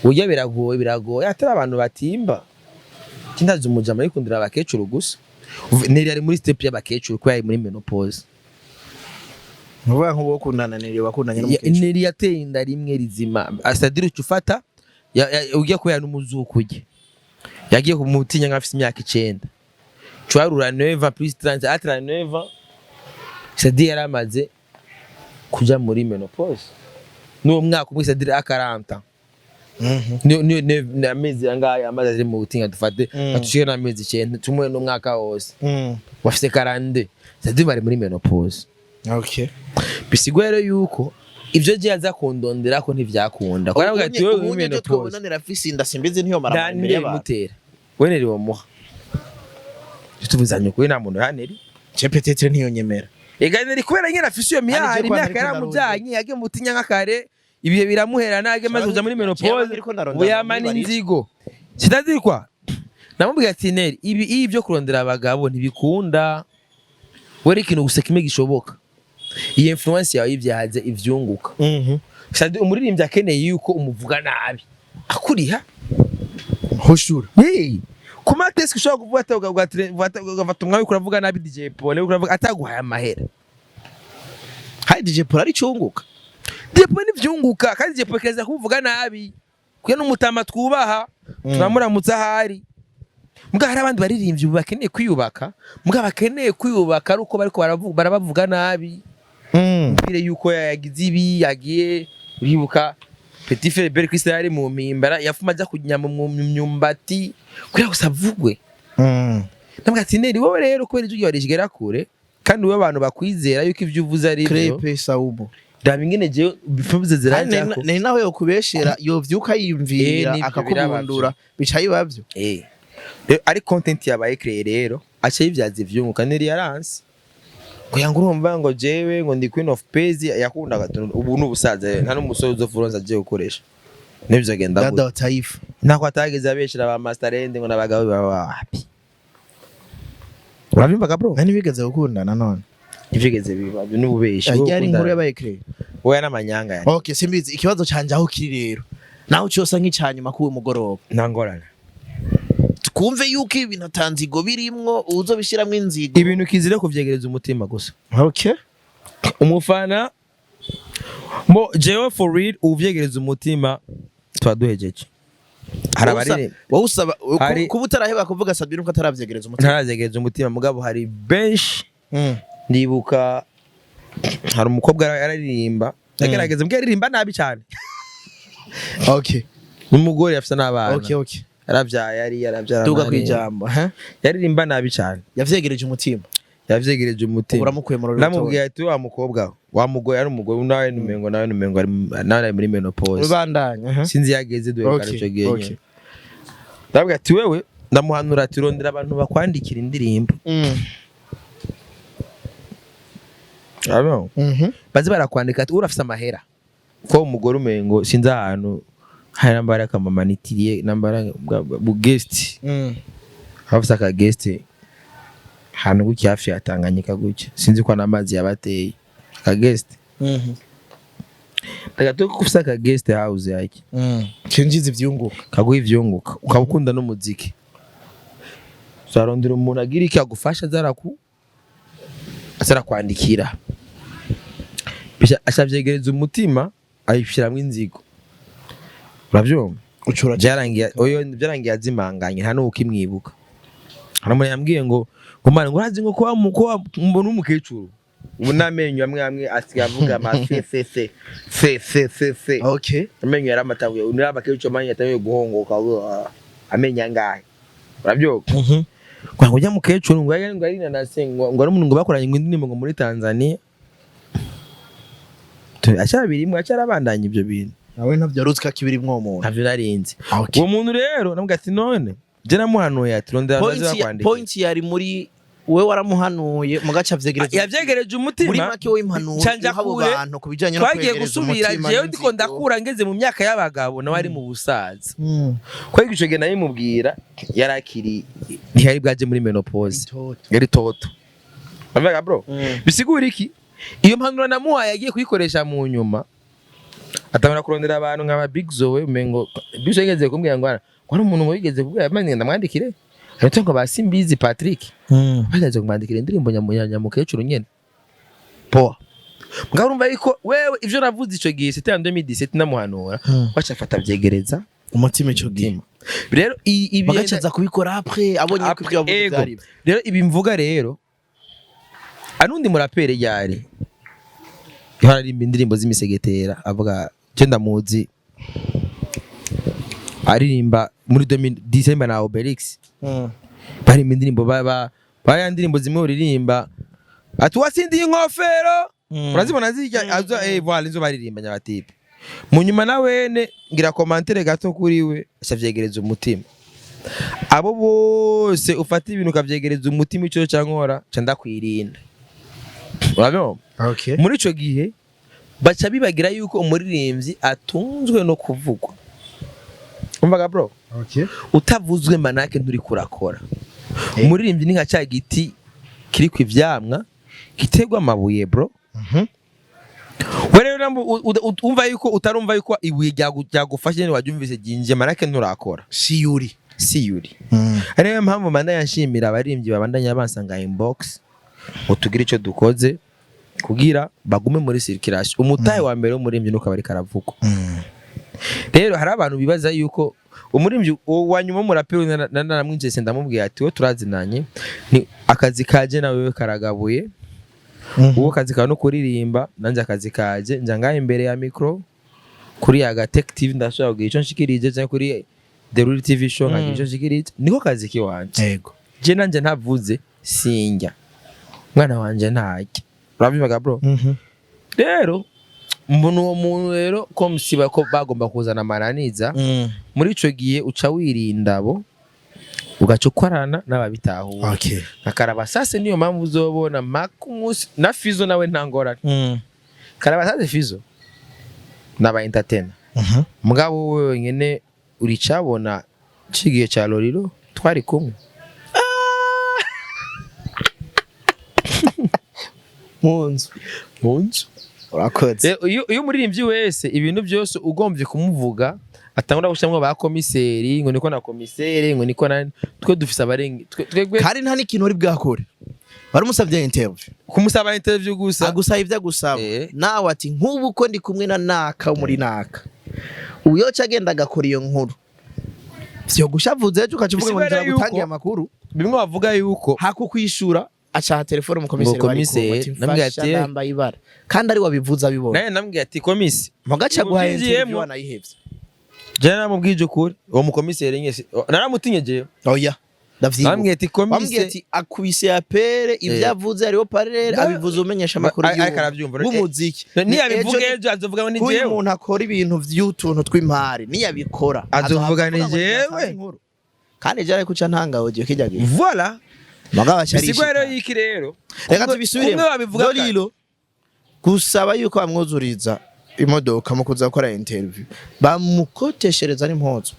Speaker 2: burya biragoye, biragoye." Atari abantu batimba kindazi, umujama yikundira abakecuru gusa. Neri ari muri step y'abakecuru kubera ari muri ménopause.
Speaker 1: Nuvuga nk'uwo kundana Neri, wakundanye n'umukecuru.
Speaker 2: Neri yateye inda rimwe rizima, asadira uca ufata ugiye kubera n'umuzuko ujye yagiye kumutinya nk'afise imyaka 9, cuharura 9 plus 30 à 39 ans, c'est-à-dire yaramaze kuja muri ménopause n'uwo mwaka umwe, c'est-à-dire à 40 ans. Niyo amezi angahe amaze ari mu butinya? Dufate atushike n'amezi 9, tumwe n'umwaka wose, bafise 42, c'est-à-dire bari muri ménopause. Bisigwa rero yuko ivyo je aza kundondera ko ntivyakunda, kuko aravuga ati: "Wewe uri muri
Speaker 1: Ubunye
Speaker 2: ménopause."
Speaker 1: Twabonanira afise inda, simbizi, ntiyo mara
Speaker 2: Nta
Speaker 1: imbere
Speaker 2: nire
Speaker 1: y'abantu.
Speaker 2: bimutera, we neri womuha tuvuzanye ukuri, nta muntu yaneri.
Speaker 1: Je peut-être ntiyonyemera.
Speaker 2: Ega neri kubera nyene afise iyo
Speaker 1: Kandi je
Speaker 2: mihari
Speaker 1: kwa
Speaker 2: imyaka
Speaker 1: nariko
Speaker 2: yaramujanye, yagiye mu butinya nk'akare, ibihe biramuherana, yagiye amaze kuja muri ménopause,
Speaker 1: Nariko ndarondera
Speaker 2: ubu yamana
Speaker 1: muri
Speaker 2: inzigo. C'est-à-dire namubwiye ati: "Neri, ibi byo kurondera abagabo ntibikunda. Wari ikintu gusa kimwe gishoboka, iyi influence yawe yibyaze ivyunguka." C'est-à-dire umuririmbyi akeneye yuko umuvuga nabi akuriha.
Speaker 1: Hoshura.
Speaker 2: Hey, kuma tesi ushobora kuvuga ati ugafata umwanya uriko uravuga nabi DJ Paul, uriko uravuga ataguhaye amahera.
Speaker 1: Hari DJ Paul ari cunguka.
Speaker 2: DJ Paul ntivyunguka, kandi DJ Paul keza kumuvuga nabi kuko n'umutama twubaha, turamuramutsa ahari. Mbwa hari abandi baririmbyi ubu bakeneye kwiyubaka, mbwa bakeneye kwiyubaka ari uko bariko barabavuga nabi, mbwire yuko yagize ibi, yagiye. Uribuka Petit Frère Belle Christ yari mu mpimbara, yafuma aja kunyama mu myumbati kugira gusa avugwe. Ndamubwira ati: "Neri, wowe rero kubera ijwi ryawe rigera kure, kandi wowe abantu bakwizera yuko ivyo uvuze ari byo,
Speaker 1: Crepe saubo.
Speaker 2: Raba ingene jewe bifuze ziranjako."
Speaker 1: Ni naho yokubeshera, yovyuka yiyumvira
Speaker 2: Nivyo.
Speaker 1: akakubundura, bica bibavyo.
Speaker 2: Rero ari content yabaye créé, rero aca yivyaza ivyunguka. Neri yaranse kugira ngo urumva ngo jewe ngo ndi queen of peace, yakundaga ubu n'ubusaza, nta n'umusore uzofuronza agiye gukoresha nivyo agenda
Speaker 1: Dada
Speaker 2: gute.
Speaker 1: wa taifa.
Speaker 2: Ntako atageze abeshera ba masterend ngo n'abagabo baba wapi, uravyumvaga bro?
Speaker 1: Nani bigeze gukundana none?
Speaker 2: Ntivyigeze biba n'ububeshi.
Speaker 1: Ryari inkuru yabaye créé?
Speaker 2: Wowe n'amanyanga ya
Speaker 1: Okay, simbizi. Ikibazo canje aho kiri rero, naho cyose nk'icanyuma kuwe mugoroba,
Speaker 2: nta ngorane.
Speaker 1: Twumve yuko ibintu atanzigo birimwo, uzobishiramwo inzigo.
Speaker 2: Ibintu kizire kuvyegereza umutima gusa. Umufana mo jewe for real, uvyegereza umutima tuba duhejeje. Hari
Speaker 1: Wowe wowe usaba kuba utaraheba kuvuga Sat-B nuko ataravyegereza umutima.
Speaker 2: Ntaravyegereza umutima, mugabo hari benshi. Ndibuka hari umukobwa yararirimba, yagerageza mbwa yaririmba nabi cyane. N'umugore afite n'abana.
Speaker 1: Okay.
Speaker 2: Yaravyaye, yari yaravyara.
Speaker 1: Duga
Speaker 2: Nani.
Speaker 1: kwijambo, he?
Speaker 2: Yaririmba nabi cyane.
Speaker 1: Yavyegereje umutima.
Speaker 2: Yavyegereje umutima.
Speaker 1: Uramukuye mu rurimi.
Speaker 2: Namubwiye ati: "Wa mukobwa we, wa mugore," ari umugore nawe, numengo nawe, numengo nawe ari muri ménopause.
Speaker 1: Ubandanya, he?
Speaker 2: Sinzi yageze duheruka ico gihe nyene. Ndabwira ati: "Wewe," ndamuhanura ati: "Rondera abantu bakwandikira indirimbo." Urabona? Baze barakwandika ati urafise amahera ko umugore umengo sinzi ahantu hari nambara akamamanitiriye nambara bu guest, afise aka guest ahantu gutya hafi ya Tanganyika gutya, sinzi ko n'amazi yabateye aka guest. Ndagato ko ufise aka guest house yake.
Speaker 1: Kinjiza ivyunguka.
Speaker 2: Kaguha ivyunguka, ukaba ukunda n'umuziki, uzarondera umuntu agira iki agufasha, azarakwandikira. Acavyegereza umutima, ayishiramwo inzigo, uravyumva?
Speaker 1: Ucura.
Speaker 2: Byarangiye, oyo byarangiye azimanganye, nta n'uwo ukimwibuka. Hari umuntu yambwiye ngo mwana, ngo urazi ngo kuba kuba mbona umukecuru ubu n'amenyo amwe amwe asigaye avuga ama se se se se se se se. Amenyo yaramatabuye, undi abakecuru amenyo yatangiye guhongoka, amenyo angahe, urabyuka? Ngo ujya mukecuru ngo yari ngo ari nanase, ngo ari umuntu ngo bakoranye ngo indirimbo ngo muri Tanzania. Acyabirimo, acyarabandanya ibyo bintu.
Speaker 1: Nawe ntavyo waruzika kibirimwo uwo muntu?
Speaker 2: Ntavyo narinzi.
Speaker 1: Okay.
Speaker 2: Uwo muntu rero namubwira ati: "None je namuhanuye ati rondera
Speaker 1: Point
Speaker 2: baze bakwandikira."
Speaker 1: Point yari muri we, waramuhanuye mugaca avyegereza
Speaker 2: Yavyegereje umutima.
Speaker 1: Muri make wowe impanuro
Speaker 2: Canja
Speaker 1: uha abo
Speaker 2: kure,
Speaker 1: bantu ku bijanye no
Speaker 2: twagiye
Speaker 1: kwegereza
Speaker 2: gusubira
Speaker 1: umutima
Speaker 2: jewe ndiko
Speaker 1: n'inzigo.
Speaker 2: ndakura ngeze mu myaka y'abagabo, nawe ari mu busaza. Kubera ico gihe nabimubwira yarakiri, ntiyari bwaje muri ménopause.
Speaker 1: Itoto.
Speaker 2: Yari toto. Bavuga bro, bisigura iki? Iyo mpanuro namuhaye agiye kuyikoresha mu nyuma, atangura kurondera abantu nka ba Big Zoe. Umengo Big Zoe yigeze kumbwira ngo hari umuntu ngo yigeze kubwira mani ndamwandikire, ariko ngo ba Simbizi Patrick bageze kumwandikira indirimbo nyamukecuru nyene. Poa, mugabo urumva yuko wewe ivyo navuze ico gihe, c'était en 2017, namuhanura, waca afata vyegereza
Speaker 1: umutima ico gihe.
Speaker 2: Rero ibi
Speaker 1: Bagaca aza kubikora après abonye ko ibyo yavuze
Speaker 2: Ego.
Speaker 1: byari byo.
Speaker 2: Rero ibi mvuga rero, anundi muraperi yari yaririmba indirimbo z'imisegetera, avuga je ndamuzi, aririmba muri 2010 na Obelix, baririmba indirimbo ba ya ndirimbo zimwe uririmba ati wasindiye inkofero. Urazibona zijya azo, voilà, izo baririmba nyabatipe. Mu nyuma na wene ngira commentaire gato kuri we, acavyegereza umutima. Abo bose ufata ibintu ukavyegereza umutima, ico cankora ca ndakwirinda, urabibona?
Speaker 1: Okay.
Speaker 2: Muri ico gihe baca bibagira yuko umuririmbyi atunzwe no kuvugwa, umvaga bro?
Speaker 1: Okay.
Speaker 2: Utavuzwe manake nturi kurakora. Umuririmbyi ni nka cya giti kiriko ivyamwa giterwa amabuye, bro. We rero umva yuko utarumva yuko ibuye ryagufashe nyene, waryumvise ryinjiye, manake nturakora.
Speaker 1: Siyuri.
Speaker 2: Si yuri. Ari nayo mpamvu mbandanya nshimira abaririmbyi babandanya bansanga inbox ngo tugire icyo dukoze kugira bagume muri circulation. Umutahe wa mbere w'umuririmbyi nuko aba ariko aravugwa. Rero hari abantu bibaza yuko umuririmbyi wa nyuma w'umuraperi naramwinjise, ndamubwira ati: "We turazinanye, ni akazi kaje nawe wewe karagabuye. Uwo kazi kawe no kuririmba, nanjye akazi kaje nja ngaha imbere ya micro kuri Yaga Tech TV, ndashobora kugira icyo nshikirije, cyangwa kuri The Real TV Show nkagira icyo nshikirije, niko kazi kiwanje. Je nanje ntavuze sinjya, mwana wanje ntarya." Urabivuga bro? Rero mbona uwo muntu rero ko musiba ko bagomba kuzana amananiza. Muri ico gihe uca wirinda abo, ugaca ukorana n'ababitahura nka Karabasase. Niyo mpamvu uzobona maka umunsi na Fizo nawe nta ngorane. Karabasase, Fizo n'aba entertainer. Mugabo wowe wenyene uricabona cigihe ca Loriro twari kumwe.
Speaker 1: Mu nzu.
Speaker 2: Mu nzu.
Speaker 1: Urakoze.
Speaker 2: Iyo umuririmbyi wese ibintu byose ugombye kumuvuga, atangura gushyiramo ba komiseri, ngo niko na komiseri, ngo niko na twe dufise abarengi twebwe.
Speaker 1: Kandi nta n'ikintu uri bwakore, waramusabye interview.
Speaker 2: Kumusaba interview gusa.
Speaker 1: Agusaba ibyo agusaba. Nawe ati: "Nk'ubu ko ndi kumwe na naka wo muri naka, uyoca agenda agakora iyo nkuru." Vyo gushavuze ejo ukaca uvuga ngo
Speaker 2: Bisigura
Speaker 1: nzira
Speaker 2: yuko-
Speaker 1: gutangira amakuru.
Speaker 2: Bimwe bavuga yuko
Speaker 1: Hakukwishura, acaha telefone umukomiseri.
Speaker 2: Ngo
Speaker 1: Bari kumwe,
Speaker 2: komiseri,
Speaker 1: ati,
Speaker 2: namubwiye
Speaker 1: "Mfasha,
Speaker 2: ati,
Speaker 1: ndambaye ibara", kandi ari wabivuze abibona.
Speaker 2: Naye namubwiye ati: "Komisi,
Speaker 1: mugaca
Speaker 2: ubu
Speaker 1: guha
Speaker 2: byinjiyemo.
Speaker 1: interview wanayihevye.
Speaker 2: Je naramubwije ukuri, uwo mukomiseri nyese naramutinye jewe.
Speaker 1: Oya, ndavyibuka.
Speaker 2: Namubwiye ati:
Speaker 1: Wambwiye
Speaker 2: "Komise."
Speaker 1: ati akubise ya pere ivyo avuze hariho parere abivuze umenyesha amakuru
Speaker 2: Ariko aravyumva.
Speaker 1: w'umuziki.
Speaker 2: Niyabivuga ejo azovuga ngo ni
Speaker 1: Uyu
Speaker 2: jewe.
Speaker 1: muntu akora ibintu vy'utuntu tw'impari, niyabikora
Speaker 2: Azovuga ni
Speaker 1: azovuga ngo
Speaker 2: jewe.
Speaker 1: ntiyatanze inkuru. Kandi je ariko uca ntanga audio kijya gihe.
Speaker 2: Voilà.
Speaker 1: Mugabo
Speaker 2: Bisigwa rero
Speaker 1: acarishika.
Speaker 2: yiki rero.
Speaker 1: Reka tubisubiremo.
Speaker 2: Kumwe babivuga kare.
Speaker 1: Lolilo gusaba yuko bamwuzuriza imodoka mu kuza gukora interview, bamukoteshereza n'impuzu,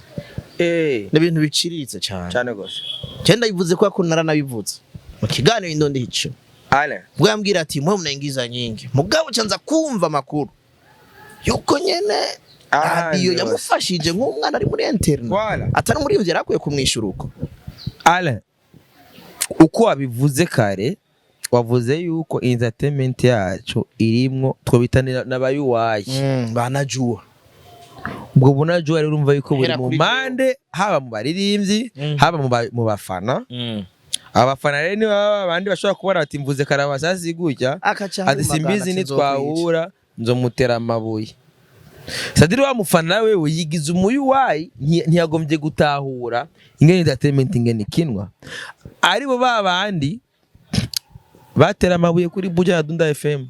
Speaker 1: ni ibintu biciriritse cyane.
Speaker 2: Cyane gose.
Speaker 1: Je ndabivuze kubera ko naranabivuze mu kiganiro Indondi Hico.
Speaker 2: Ale.
Speaker 1: Ubwo yambwira ati: "Mwe mnaingiza nyingi", mugabo ca nza kumva amakuru yuko nyene radiyo
Speaker 2: Ahandi
Speaker 1: yamufashije nk'umwana ari muri internat,
Speaker 2: Voilà.
Speaker 1: atari umuririmbyi, yari akwiye kumwishyura uko.
Speaker 2: Ale, uko wabivuze kare, wavuze yuko entertainment yacu irimwo twobita n'abayuwayi.
Speaker 1: Banajuwa.
Speaker 2: Ubwo bunajuwa rero urumva yuko buri
Speaker 1: Hera
Speaker 2: mu
Speaker 1: kuri
Speaker 2: mpande, haba mu baririmbyi, haba mu bafana. Abafana rero ni baba abandi bashobora kubona bati: "Mvuze karabasasi gutya,"
Speaker 1: akaca
Speaker 2: ati: "Simbizi, nitwahura nzomutera amabuye." Sadiri wa mufana wewe yigize umuyuwayi, ntiyagombye gutahura ingene entertainment ingene ikinwa. Aribo ba bandi batera amabuye kuri Buja na Dunda FM.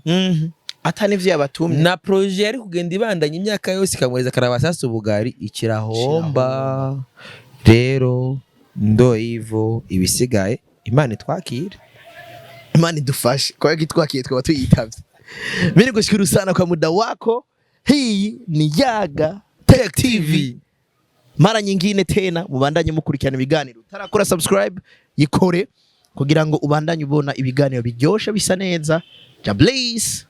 Speaker 1: Ata n'ivyo yabatumye.
Speaker 2: Na projet yari kugenda ibandanya imyaka yose ikamwereza karabasasi ubugari ikirahomba. Rero ndo hivyo, ibisigaye Imana itwakire.
Speaker 1: Imana idufashe kwa hiyo twakiye twaba tuyitavye. Mimi nikushukuru sana kwa muda wako. Hii ni Yaga Tech TV. Mara nyingine tena mubandanye mukurikirana ibiganiro. Utarakora subscribe, yikore kugira ngo ubandanye ubona ibiganiro biryoshe bisa neza. Ja Blaze.